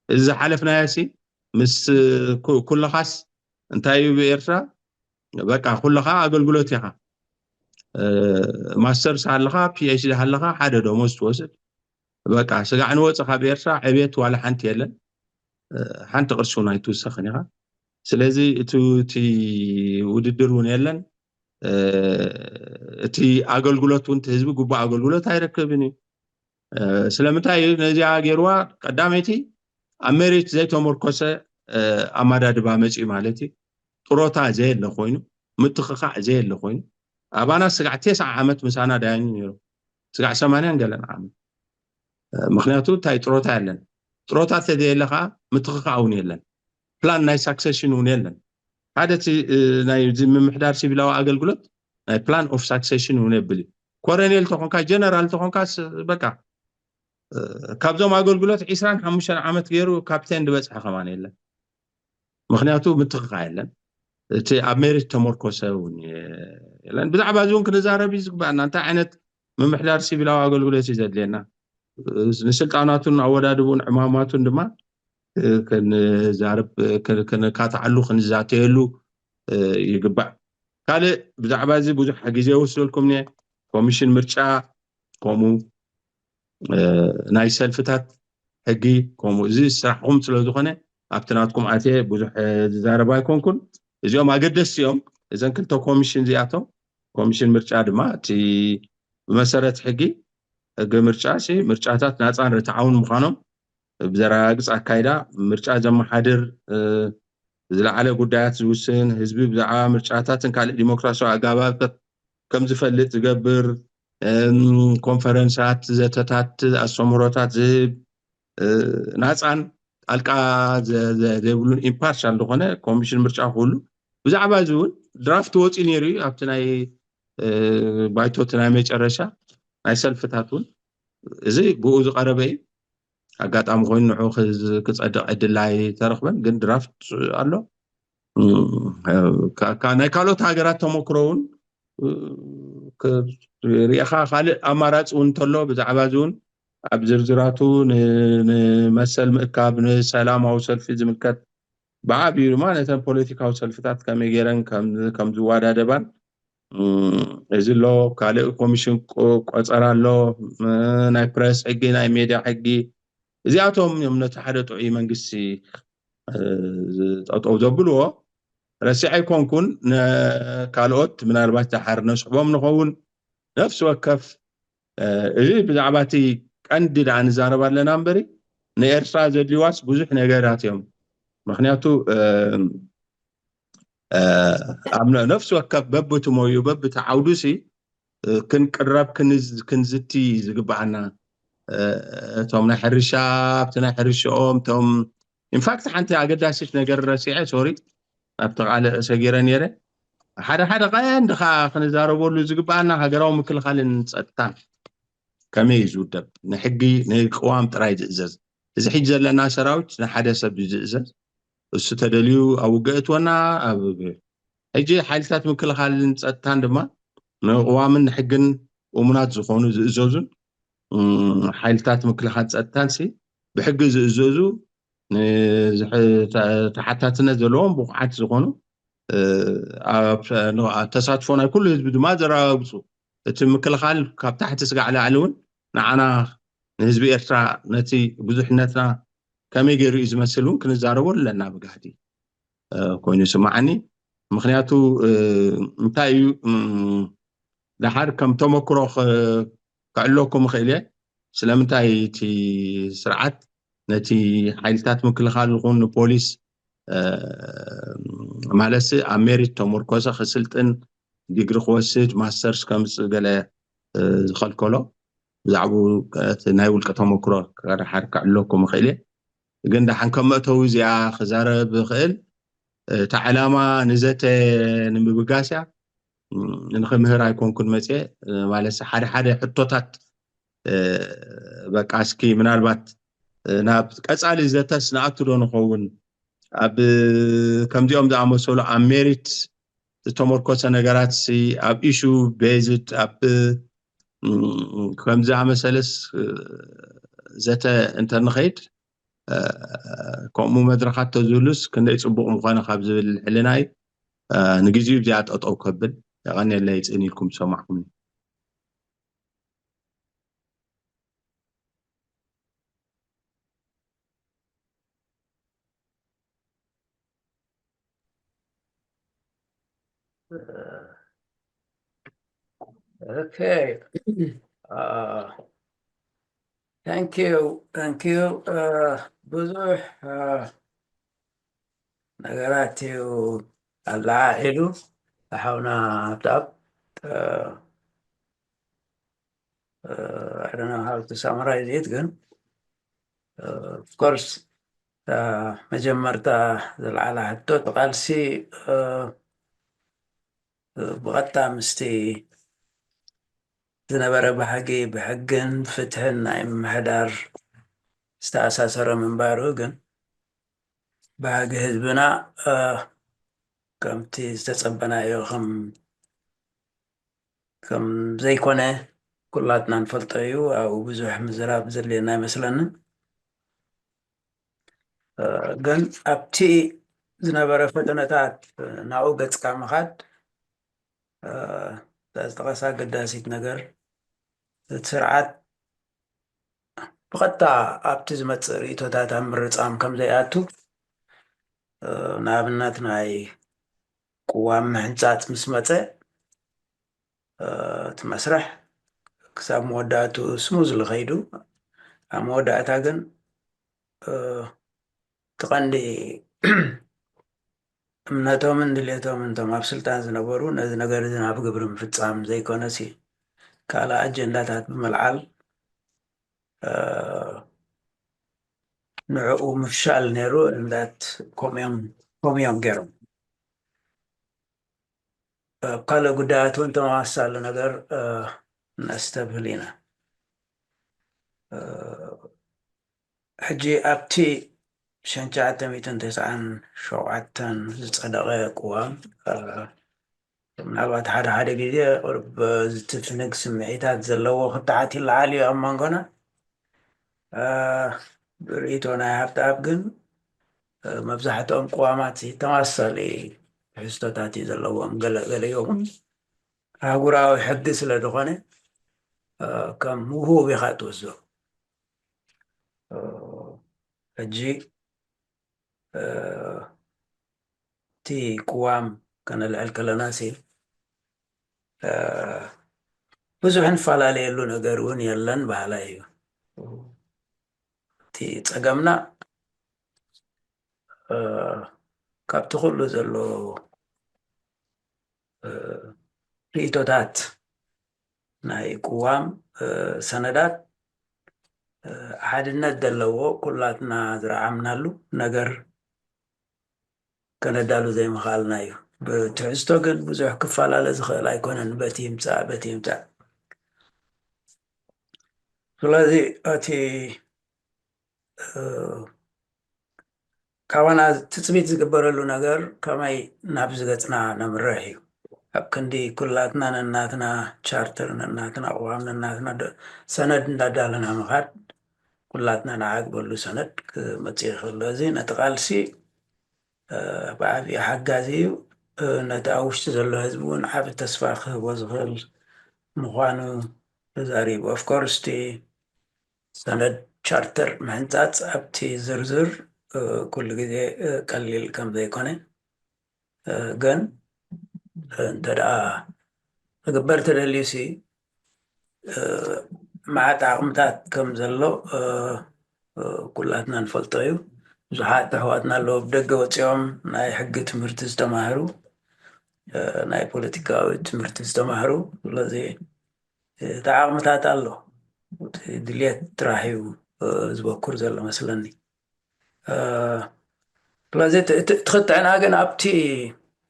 እዚ ዝሓለፍናዮ ሲ ምስ ኩልኻስ እንታይ እዩ ብኤርትራ በቃ ኩልኻ ኣገልግሎት ኢኻ። ማስተርስ ሃለኻ፣ ፒኤችዲ ሃለኻ፣ ሓደ ደሞዝ ትወስድ። በቃ ስጋዕ ንወፅእ ካብ ኤርትራ ዕቤት ዋላ ሓንቲ የለን። ሓንቲ ቅርሺ እውን ኣይትውሰኽን ኢኻ። ስለዚ እቲ ውድድር እውን የለን። እቲ ኣገልግሎት እውን ህዝቢ ግቡእ ኣገልግሎት ኣይረክብን እዩ። ስለምንታይ እዩ ነዚኣ ገይርዋ? ቀዳመይቲ ኣብ ሜሪት ዘይተመርኮሰ ኣመዳድባ መፅኡ ማለት እዩ። ጥሮታ ዘየለ ኮይኑ፣ ምትኽኻዕ ዘየለ ኮይኑ፣ ኣባና ስጋዕ ተስዓ ዓመት ምሳና ዳያኑ ነይሩ፣ ስጋዕ ሰማንያን ገለን ዓመት። ምክንያቱ እንታይ ጥሮታ የለን። ጥሮታ ተዘየለ ከዓ ምትኽኻዕ እውን የለን። ፕላን ናይ ሳክሴሽን እውን የለን። ሓደ ናይ ምምሕዳር ሲቪላዊ ኣገልግሎት ናይ ፕላን ኦፍ ሳክሴሽን እውን የብል እዩ። ኮረኔል ተኾንካ፣ ጀነራል ተኾንካ በቃ ካብዞም ኣገልግሎት ዕስራን ሓሙሽተን ዓመት ገይሩ ካፕቴን ዝበፅሐ ከማን የለን። ምክንያቱ ምትኽኻዕ የለን። እቲ ኣብ ሜሪት ተመርኮሰ እውን የለን። ብዛዕባ እዚ እውን ክንዛረብ እዩ ዝግባኣና። እንታይ ዓይነት ምምሕዳር ሲቪላዊ ኣገልግሎት እዩ ዘድልየና? ንስልጣናቱን ኣወዳድቡን ዕማማቱን ድማ ክንዛረብ፣ ክንካትዓሉ፣ ክንዛተየሉ ይግባእ። ካልእ ብዛዕባ እዚ ብዙሕ ግዜ ወስደልኩም እየ። ኮሚሽን ምርጫ ከምኡ ናይ ሰልፍታት ሕጊ ከምኡ እዚ ስራሕኹም ስለ ዝኾነ ኣብቲ ናትኩም ኣትየ ብዙሕ ዝዛረብ ኣይኮንኩን። እዚኦም ኣገደስቲ እዮም። እዘን ክልተ ኮሚሽን እዚኣቶም ኮሚሽን ምርጫ ድማ እቲ ብመሰረት ሕጊ ሕጊ ምርጫ ሲ ምርጫታት ናፃን ርትዓውን ምዃኖም ብዘረጋግፅ ኣካይዳ ምርጫ ዘመሓድር ዝለዓለ ጉዳያት ዝውስን ህዝቢ ብዛዕባ ምርጫታትን ካልእ ዲሞክራሲያዊ ኣጋባብታት ከም ዝፈልጥ ዝገብር ኮንፈረንሳት፣ ዘተታት፣ ኣስተምህሮታት ዝህብ ናፃን ጣልቃ ዘይብሉን ኢምፓርሻል ዝኾነ ኮሚሽን ምርጫ ክህሉ ብዛዕባ እዚ እውን ድራፍት ወፂኡ ነይሩ እዩ ኣብቲ ናይ ባይቶ እቲ ናይ መጨረሻ ናይ ሰልፍታት እውን እዚ ብኡ ዝቐረበ እዩ። ኣጋጣሚ ኮይኑ ንዑ ክጸድቕ ዕድል ኣይተረኽበን፣ ግን ድራፍት ኣሎ። ናይ ካልኦት ሃገራት ተመክሮ እውን ርኢኻ ካልእ ኣማራፂ እውን እንተሎ ብዛዕባ እዚ እውን ኣብ ዝርዝራቱ ንመሰል ምእካብ ንሰላማዊ ሰልፊ ዝምልከት ብዓብዩ ድማ ነተን ፖለቲካዊ ሰልፍታት ከመይ ገይረን ከም ዝዋዳደባን እዚ ኣሎ ካልእ ኮሚሽን ቆፀራ ኣሎ ናይ ፕረስ ሕጊ ናይ ሜድያ ሕጊ እዚኣቶም እዮም ነቲ ሓደ ጥዑይ መንግስቲ ጠጠው ዘብልዎ ረሲዐ ኣይኮንኩን ካልኦት ምናልባት ዝሓር ነስሕቦም ንኸውን ነፍሲ ወከፍ እዚ ብዛዕባ እቲ ቀንዲ ደኣ ንዛረብ ኣለና እምበሪ ንኤርትራ ዘድልዋስ ብዙሕ ነገራት እዮም ምክንያቱ ኣብ ነፍሲ ወከፍ በብቲ ሞዩ በብቲ ዓውዱ ሲ ክንቅረብ ክንዝቲ ዝግባኣና እቶም ናይ ሕርሻ ኣብቲ ናይ ሕርሽኦም እቶም ኢንፋክት ሓንቲ ኣገዳሲት ነገር ረሲዐ ሶሪ ኣብቲ ቃለ ሰጊረ ነይረ ሓደ ሓደ ቀንዲ ከዓ ክንዛረበሉ ዝግባኣና ሃገራዊ ምክልኻልን ፀጥታን ከመይ እዩ ዝውደብ ንሕጊ ንቅዋም ጥራይ ዝእዘዝ እዚ ሕጂ ዘለና ሰራዊት ንሓደ ሰብ እዩ ዝእዘዝ እሱ ተደልዩ ኣብ ውግእ እትወና ኣብ ሕጂ ሓይልታት ምክልኻልን ፀጥታን ድማ ንቅዋምን ንሕግን እሙናት ዝኾኑ ዝእዘዙን ሓይልታት ምክልኻል ፀጥታን ሲ ብሕጊ ዝእዘዙ ተሓታትነት ዘለዎም ብቑዓት ዝኾኑ ተሳትፎ ናይ ኩሉ ህዝቢ ድማ ዘረጋግፁ እቲ ምክልኻል ካብ ታሕቲ ስጋዕ ላዕሊ እውን ንዓና ንህዝቢ ኤርትራ ነቲ ብዙሕነትና ከመይ ገይሩ እዩ ዝመስል እውን ክንዛረቦ ኣለና ብጋህዲ ኮይኑ ይስማዓኒ ምክንያቱ እንታይ እዩ ደሓር ከም ተመክሮ ከዕለኩም ይኽእል እየ ስለምንታይ እቲ ስርዓት ነቲ ሓይልታት ምክልኻል ይኹን ንፖሊስ ማለትሲ ኣብ ሜሪት ተመርኮሰ ክስልጥን ዲግሪ ክወስድ ማስተርስ ከምፅእ ገለ ዝኸልከሎ ብዛዕባኡ ናይ ውልቀ ተመክሮ ከድሓር ከዕለኩም ይኽእል እየ ግን ደሓን ከም መእተዊ እዚኣ ክዛረብ ይኽእል እቲ ዕላማ ንዘተ ንምብጋስ እያ ንክምህር ኣይኮንኩን መፅየ ማለት ሓደ ሓደ ሕቶታት በቃ እስኪ ምናልባት ናብ ቀፃሊ ዘተስ ንኣቱ ዶ ንኸውን ኣብ ከምዚኦም ዝኣመሰሉ ኣብ ሜሪት ዝተመርኮሰ ነገራት ኣብ ኢሹ ቤዝድ ኣብ ከምዚ ኣመሰለስ ዘተ እንተንኸይድ ከምኡ መድረኻት ተዝህሉስ ክንደይ ፅቡቕ ምኾነ ካብ ዝብል ሕልናይ ንግዜኡ እዚኣ ጠጠው ከብል የቐንየለይ ፅን ኢልኩም ዝሰማዕኩምኒ Okay. Uh, thank you. Thank you. Uh, ብዙሕ uh, ነገራት እዩ ኣለዓዒሉ ሓውና ኣብታብ I don't know how to summarize it ግን of course መጀመርታ ዝለዓለ ሕቶ እቲ ቃልሲ ብቐጥታ ምስቲ ዝነበረ ባህጊ ብሕግን ፍትሕን ናይ ምምሕዳር ዝተኣሳሰረ ምንባሩ ግን ባህጊ ህዝብና ከምቲ ዝተጸበናዮ ከም ከም ዘይኮነ ኩላትና ንፈልጦ እዩ። ኣብኡ ብዙሕ ምዝራብ ዘድልየና ኣይመስለንን። ግን ኣብቲ ዝነበረ ፈተነታት ናብኡ ገጽካ ምኻድ እታ ዝጠቐሳ ኣገዳሲት ነገር እቲ ስርዓት ብቐጥታ ኣብቲ ዝመጽእ ርእይቶታት ኣብ ምርጻም ከም ዘይኣቱ ንኣብነት ናይ ቅዋም ምሕንጻጽ ምስ መጸ እቲ መስርሕ ክሳብ መወዳእትኡ ስሙዝሊ ከይዱ ኣብ መወዳእታ ግን እቲ ቀንዲ እምነቶምን ድሌቶምን እቶም ኣብ ስልጣን ዝነበሩ ነዚ ነገር እዚ ናብ ግብሪ ምፍጻም ዘይኮነሲ ካልእ ኣጀንዳታት ብምልዓል ንዕኡ ምፍሻል ነይሩ እንዳት ኮሚዮም ገይሮም ኣብ ካልእ ጉዳያት እውን ተመሳሳሊ ነገር ነስተብህል ኢና። ሕጂ ኣብቲ ሸንቻዓተ ሚእትን ተስዓን ሸውዓተን ዝጸደቐ ቅዋም ምናልባት ሓደ ሓደ ግዜ ቁርብ ዝትፍንግ ስምዒታት ዘለዎ ክትዓት ይለዓል እዩ ኣብ መንጎና። ብርእይቶ ናይ ሃብተኣብ ግን መብዛሕትኦም ቅዋማት ተመሳሳሊ ትሕዝቶታት እዩ ዘለዎም። ገለ ገሊኦም ኣህጉራዊ ሕጊ ስለ ዝኾነ ከም ውሁብ ኢኻ ትወስዶ። ሕጂ እቲ ቅዋም ከነልዕል ከለና ሲ ብዙሕ እንፈላለየሉ ነገር እውን የለን በሃላይ እዩ። እቲ ጸገምና ካብቲ ኩሉ ዘሎ ርእቶታት ናይ ቅዋም ሰነዳት ሓድነት ዘለዎ ኩላትና ዝረዓምናሉ ነገር ከነዳሉ ዘይምኽኣልና እዩ። ብትሕዝቶ ግን ብዙሕ ክፈላለ ዝኽእል ኣይኮነን። በቲ ይምጻእ በቲ ይምጻእ። ስለዚ እቲ ካባና ትጽቢት ዝግበረሉ ነገር ከመይ ናብዚ ገጽና ነምርሕ እዩ። ኣብ ክንዲ ኩላትና ነናትና ቻርተር ነናትና ቅዋም ነናትና ሰነድ እንዳዳለና ምኻድ ኩላትና ንዓግበሉ ሰነድ ክመጽእ ይኽእል። እዚ ነቲ ቃልሲ ብዓብዪ ሓጋዚ እዩ። ነቲ ኣብ ውሽጢ ዘሎ ህዝቢ እውን ዓብ ተስፋ ክህቦ ዝኽእል ምዃኑ ተዛሪቡ። ኦፍኮርስ እቲ ሰነድ ቻርተር ምሕንፃፅ ኣብቲ ዝርዝር ኩሉ ግዜ ቀሊል ከም ዘይኮነ ግን እንተ ደኣ ክግበር ተደልዩ ሲ መዓት ዓቕምታት ከም ዘሎ ኩላትና ንፈልጦ እዩ። ብዙሓት ኣሕዋትና ኣለዉ ብደገ ወፂኦም ናይ ሕጊ ትምህርቲ ዝተማህሩ ናይ ፖለቲካዊ ትምህርቲ ዝተማህሩ። ስለዚ እቲ ዓቕምታት ኣሎ ድልየት ጥራሕ እዩ ዝበኩር ዘሎ መስለኒ። ስለዚ እቲ ክትዕና ግን ኣብቲ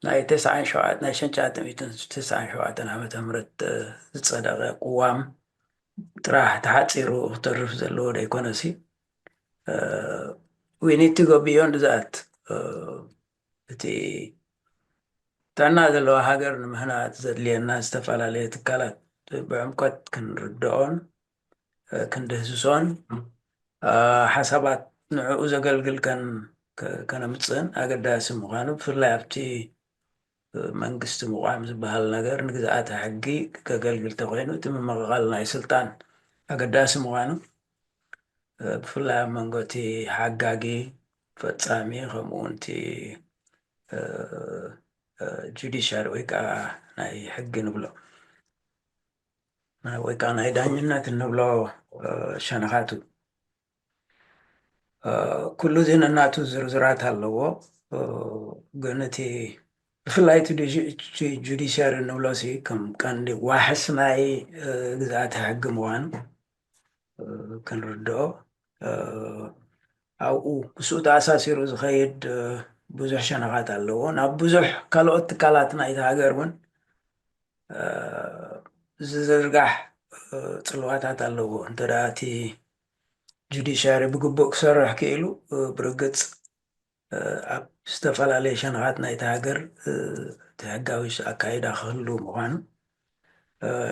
ናይ ተስዓን ሸውዓት ናይ ሸንጫትን ሚእትን ተስዓን ሸውዓተን ዓመተ ምህረት ዝፀደቐ ቅዋም ጥራሕ ተሓፂሩ ክተርፍ ዘለዎ ደይኮነሲ we need to go beyond that። እቲ ጥዕና ዘለዋ ሃገር ንምህናፅ ዘድልየና ዝተፈላለየ ትካላት ብዕምቆት ክንርድኦን ክንድህስሶን ሓሳባት ንዕኡ ዘገልግል ከነምፅእን ኣገዳሲ ምዃኑ ብፍላይ ኣብቲ መንግስቲ ምቋም ዝበሃል ነገር ንግዝኣተ ሕጊ ከገልግል ተኮይኑ እቲ ምምቕቓል ናይ ስልጣን ኣገዳሲ ምዃኑ ብፍላይ ኣብ መንጎ እቲ ሓጋጊ ፈፃሚ ከምኡ እውን እቲ ጁዲሻሪ ወይ ከዓ ናይ ሕጊ ንብሎ ወይ ከዓ ናይ ዳኝነት እንብሎ ሸነኻቱ ኩሉ እዚ ነናቱ ዝርዝራት ኣለዎ። ግን እቲ ብፍላይ እቲ ጁዲሽያሪ እንብሎ ሲ ከም ቀንዲ ዋሕስ ናይ ግዝኣተ ሕጊ ምዃኑ ክንርድኦ ኣብኡ ምስኡ ተኣሳሲሩ ዝኸይድ ብዙሕ ሸነኻት ኣለዎ። ናብ ብዙሕ ካልኦት ትካላት ናይቲ ሃገር እውን ዝዝርጋሕ ፅልዋታት ኣለዎ። እንተ እቲ ጁዲሻሪ ብግቡእ ክሰርሕ ክኢሉ ብርግፅ ኣብ ዝተፈላለየ ሸነኻት ናይቲ ሃገር እቲ ሕጋዊ ኣካይዳ ክህሉ ምዃኑ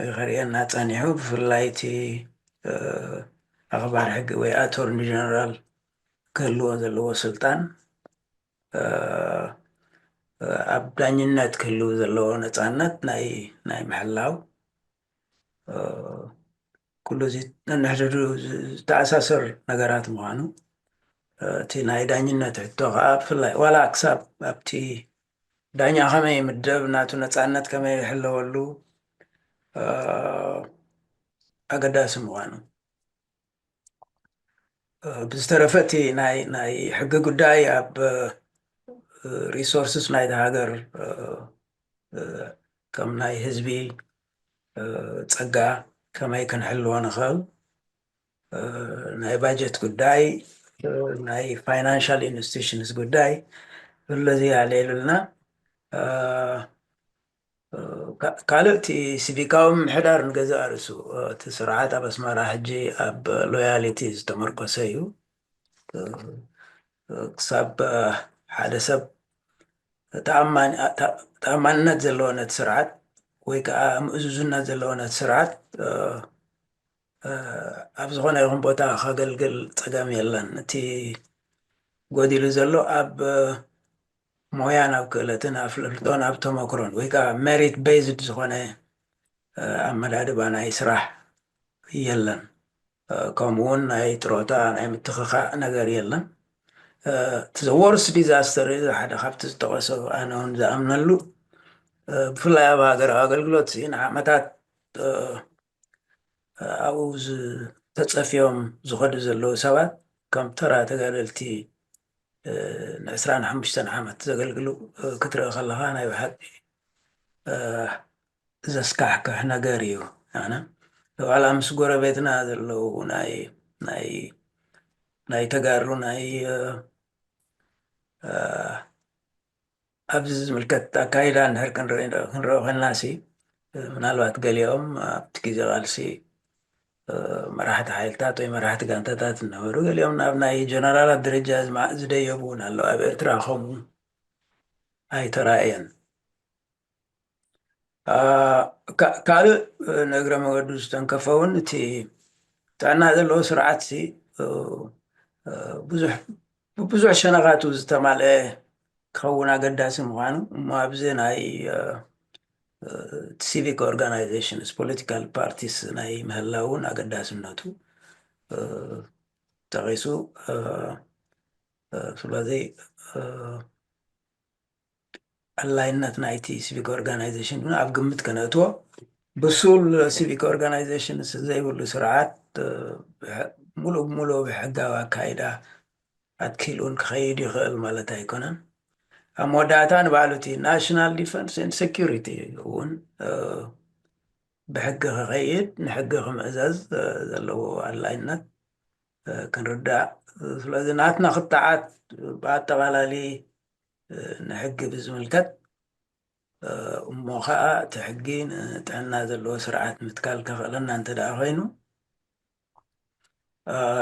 ይኸርእየና ጸኒሑ። ብፍላይ እቲ ኣኽባር ሕጊ ወይ ኣቶርኒ ጀነራል ክህልዎ ዘለዎ ስልጣን ኣብ ዳኝነት ክህልው ዘለዎ ነፃነት ናይ ናይ ምሕላው ኩሉ እዚ ነንሕድሕዱ ዝተኣሳሰር ነገራት ምዃኑ እቲ ናይ ዳኝነት ሕቶ ከዓ ብፍላይ ዋላ ክሳብ ኣብቲ ዳኛ ከመይ ይምደብ ናቱ ነፃነት ከመይ ይሕለወሉ ኣገዳሲ ምዃኑ ብዝተረፈ እቲ ናይ ናይ ሕጊ ጉዳይ ኣብ ሪሶርስስ ናይቲ ሃገር ከም ናይ ህዝቢ ጸጋ ከመይ ክንሕልዎ ንኽእል ናይ ባጀት ጉዳይ ናይ ፋይናንሻል ኢንስቲቱሽንስ ጉዳይ ብለዚ ያለ ይብልና ካልእ እቲ ሲቪካዊ ምሕዳር ንገዛእ ርእሱ እቲ ስርዓት ኣብ ኣስመራ ሕጂ ኣብ ሎያሊቲ ዝተመርኮሰ እዩ። ክሳብ ሓደ ሰብ ተኣማንነት ዘለዎ ነቲ ስርዓት ወይ ከዓ ምእዙዝነት ዘለዎ ነቲ ስርዓት ኣብ ዝኾነ ይኹን ቦታ ከገልግል ፀገም የለን። እቲ ጎዲሉ ዘሎ ኣብ ሞያን ኣብ ክእለትን ኣፍልጦን ኣብ ተመክሮን ወይ ከዓ ሜሪት ቤዝድ ዝኾነ ኣመዳድባ ናይ ስራሕ የለን። ከምኡ እውን ናይ ጥሮታ ናይ ምትኽኻእ ነገር የለን። እቲ ዘወርስ ዲዛስተር ሓደ ካብቲ ዝጠቐሶ ኣነ እውን ዝኣምነሉ ብፍላይ ኣብ ሃገራዊ ኣገልግሎት ንዓመታት ኣብኡ ተፀፍዮም ዝኸዱ ዘለዉ ሰባት ከም ተራ ተጋደልቲ ንዕስራን ሓሙሽተን ዓመት ዘገልግሉ ክትርኢ ከለኻ ናይ ብሓቂ ዘስካሕክሕ ነገር እዩ። ኣነ ዋላ ምስ ጎረቤትና ዘለዉ ናይ ናይ ናይ ተጋሩ ናይ ኣብዚ ዝምልከት ኣካይዳ እንድሕር ክንርኢ ኮይንና ሲ ምናልባት ገሊኦም ኣብቲ ግዜ ቃልሲ መራሕቲ ሓይልታት ወይ መራሕቲ ጋንታታት ዝነበሩ፣ ገሊኦም ናብ ናይ ጀነራላት ደረጃ ዝደየቡ እውን ኣለዉ። ኣብ ኤርትራ ከምኡ ኣይተራእየን። ካልእ ንእግረ መገዱ ዝተንከፈ እውን እቲ ጥዕና ዘለዎ ስርዓት ሲ ብዙሕ ብብዙሕ ሸነኻቱ ዝተማልአ ክኸውን ኣገዳሲ ምዃኑ እሞ ኣብዚ ናይ ሲቪክ ኦርጋናይዜሽንስ ፖለቲካል ፓርቲስ ናይ ምህላውን ኣገዳስነቱ ጠቒሱ። ስለዚ ኣላይነት ናይቲ ሲቪክ ኦርጋናይዜሽን እውን ኣብ ግምት ከነእትዎ፣ ብሱል ሲቪክ ኦርጋናይዜሽን ዘይብሉ ስርዓት ሙሉእ ብሙሉእ ብሕጋዊ ኣካይዳ ኣትኪሉን ክኸይድ ይኽእል ማለት ኣይኮነን። ኣብ መወዳእታ ንባዕሉ እቲ ናሽናል ዲፈንስ ን ሴኪሪቲ እውን ብሕጊ ክኸይድ ንሕጊ ክምእዘዝ ዘለዎ ኣድላይነት ክንርዳእ። ስለዚ ናትና ክትዓት ብኣጠቓላሊ ንሕጊ ብዝምልከት እሞ ከዓ እቲ ሕጊ ንጥዕና ዘለዎ ስርዓት ምትካል ከኽእለና እንተ ደኣ ኮይኑ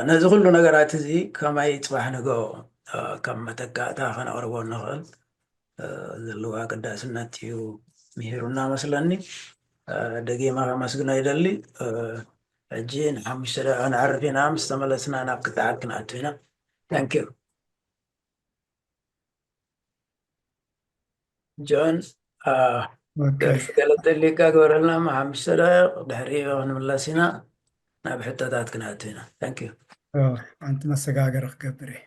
ነዚ ኩሉ ነገራት እዚ ከመይ ፅባሕ ንግሆ ከም መተካእታ ከነቕርቦ ንኽእል ዘለዎ ኣገዳስነት እዩ ምሂሩና መስለኒ። ደጊመ ከመስግኖ ይደሊ። ሕጂ ንሓሙሽተ ደቂቕ ነዕርፍ ኢና፣ ምስ ተመለስና ናብ ክትዓት ክንኣቱ ኢና። ታንኪዩ። ጆን ገለተ ሊጋ ግበረልና ሓሙሽተ ደቂቕ ድሕሪ ክንምለስ ኢና ናብ ሕቶታት ክንኣቱ ኢና። ታንኪዩ። ኣንቲ መሰጋገሪ ክገብር እየ።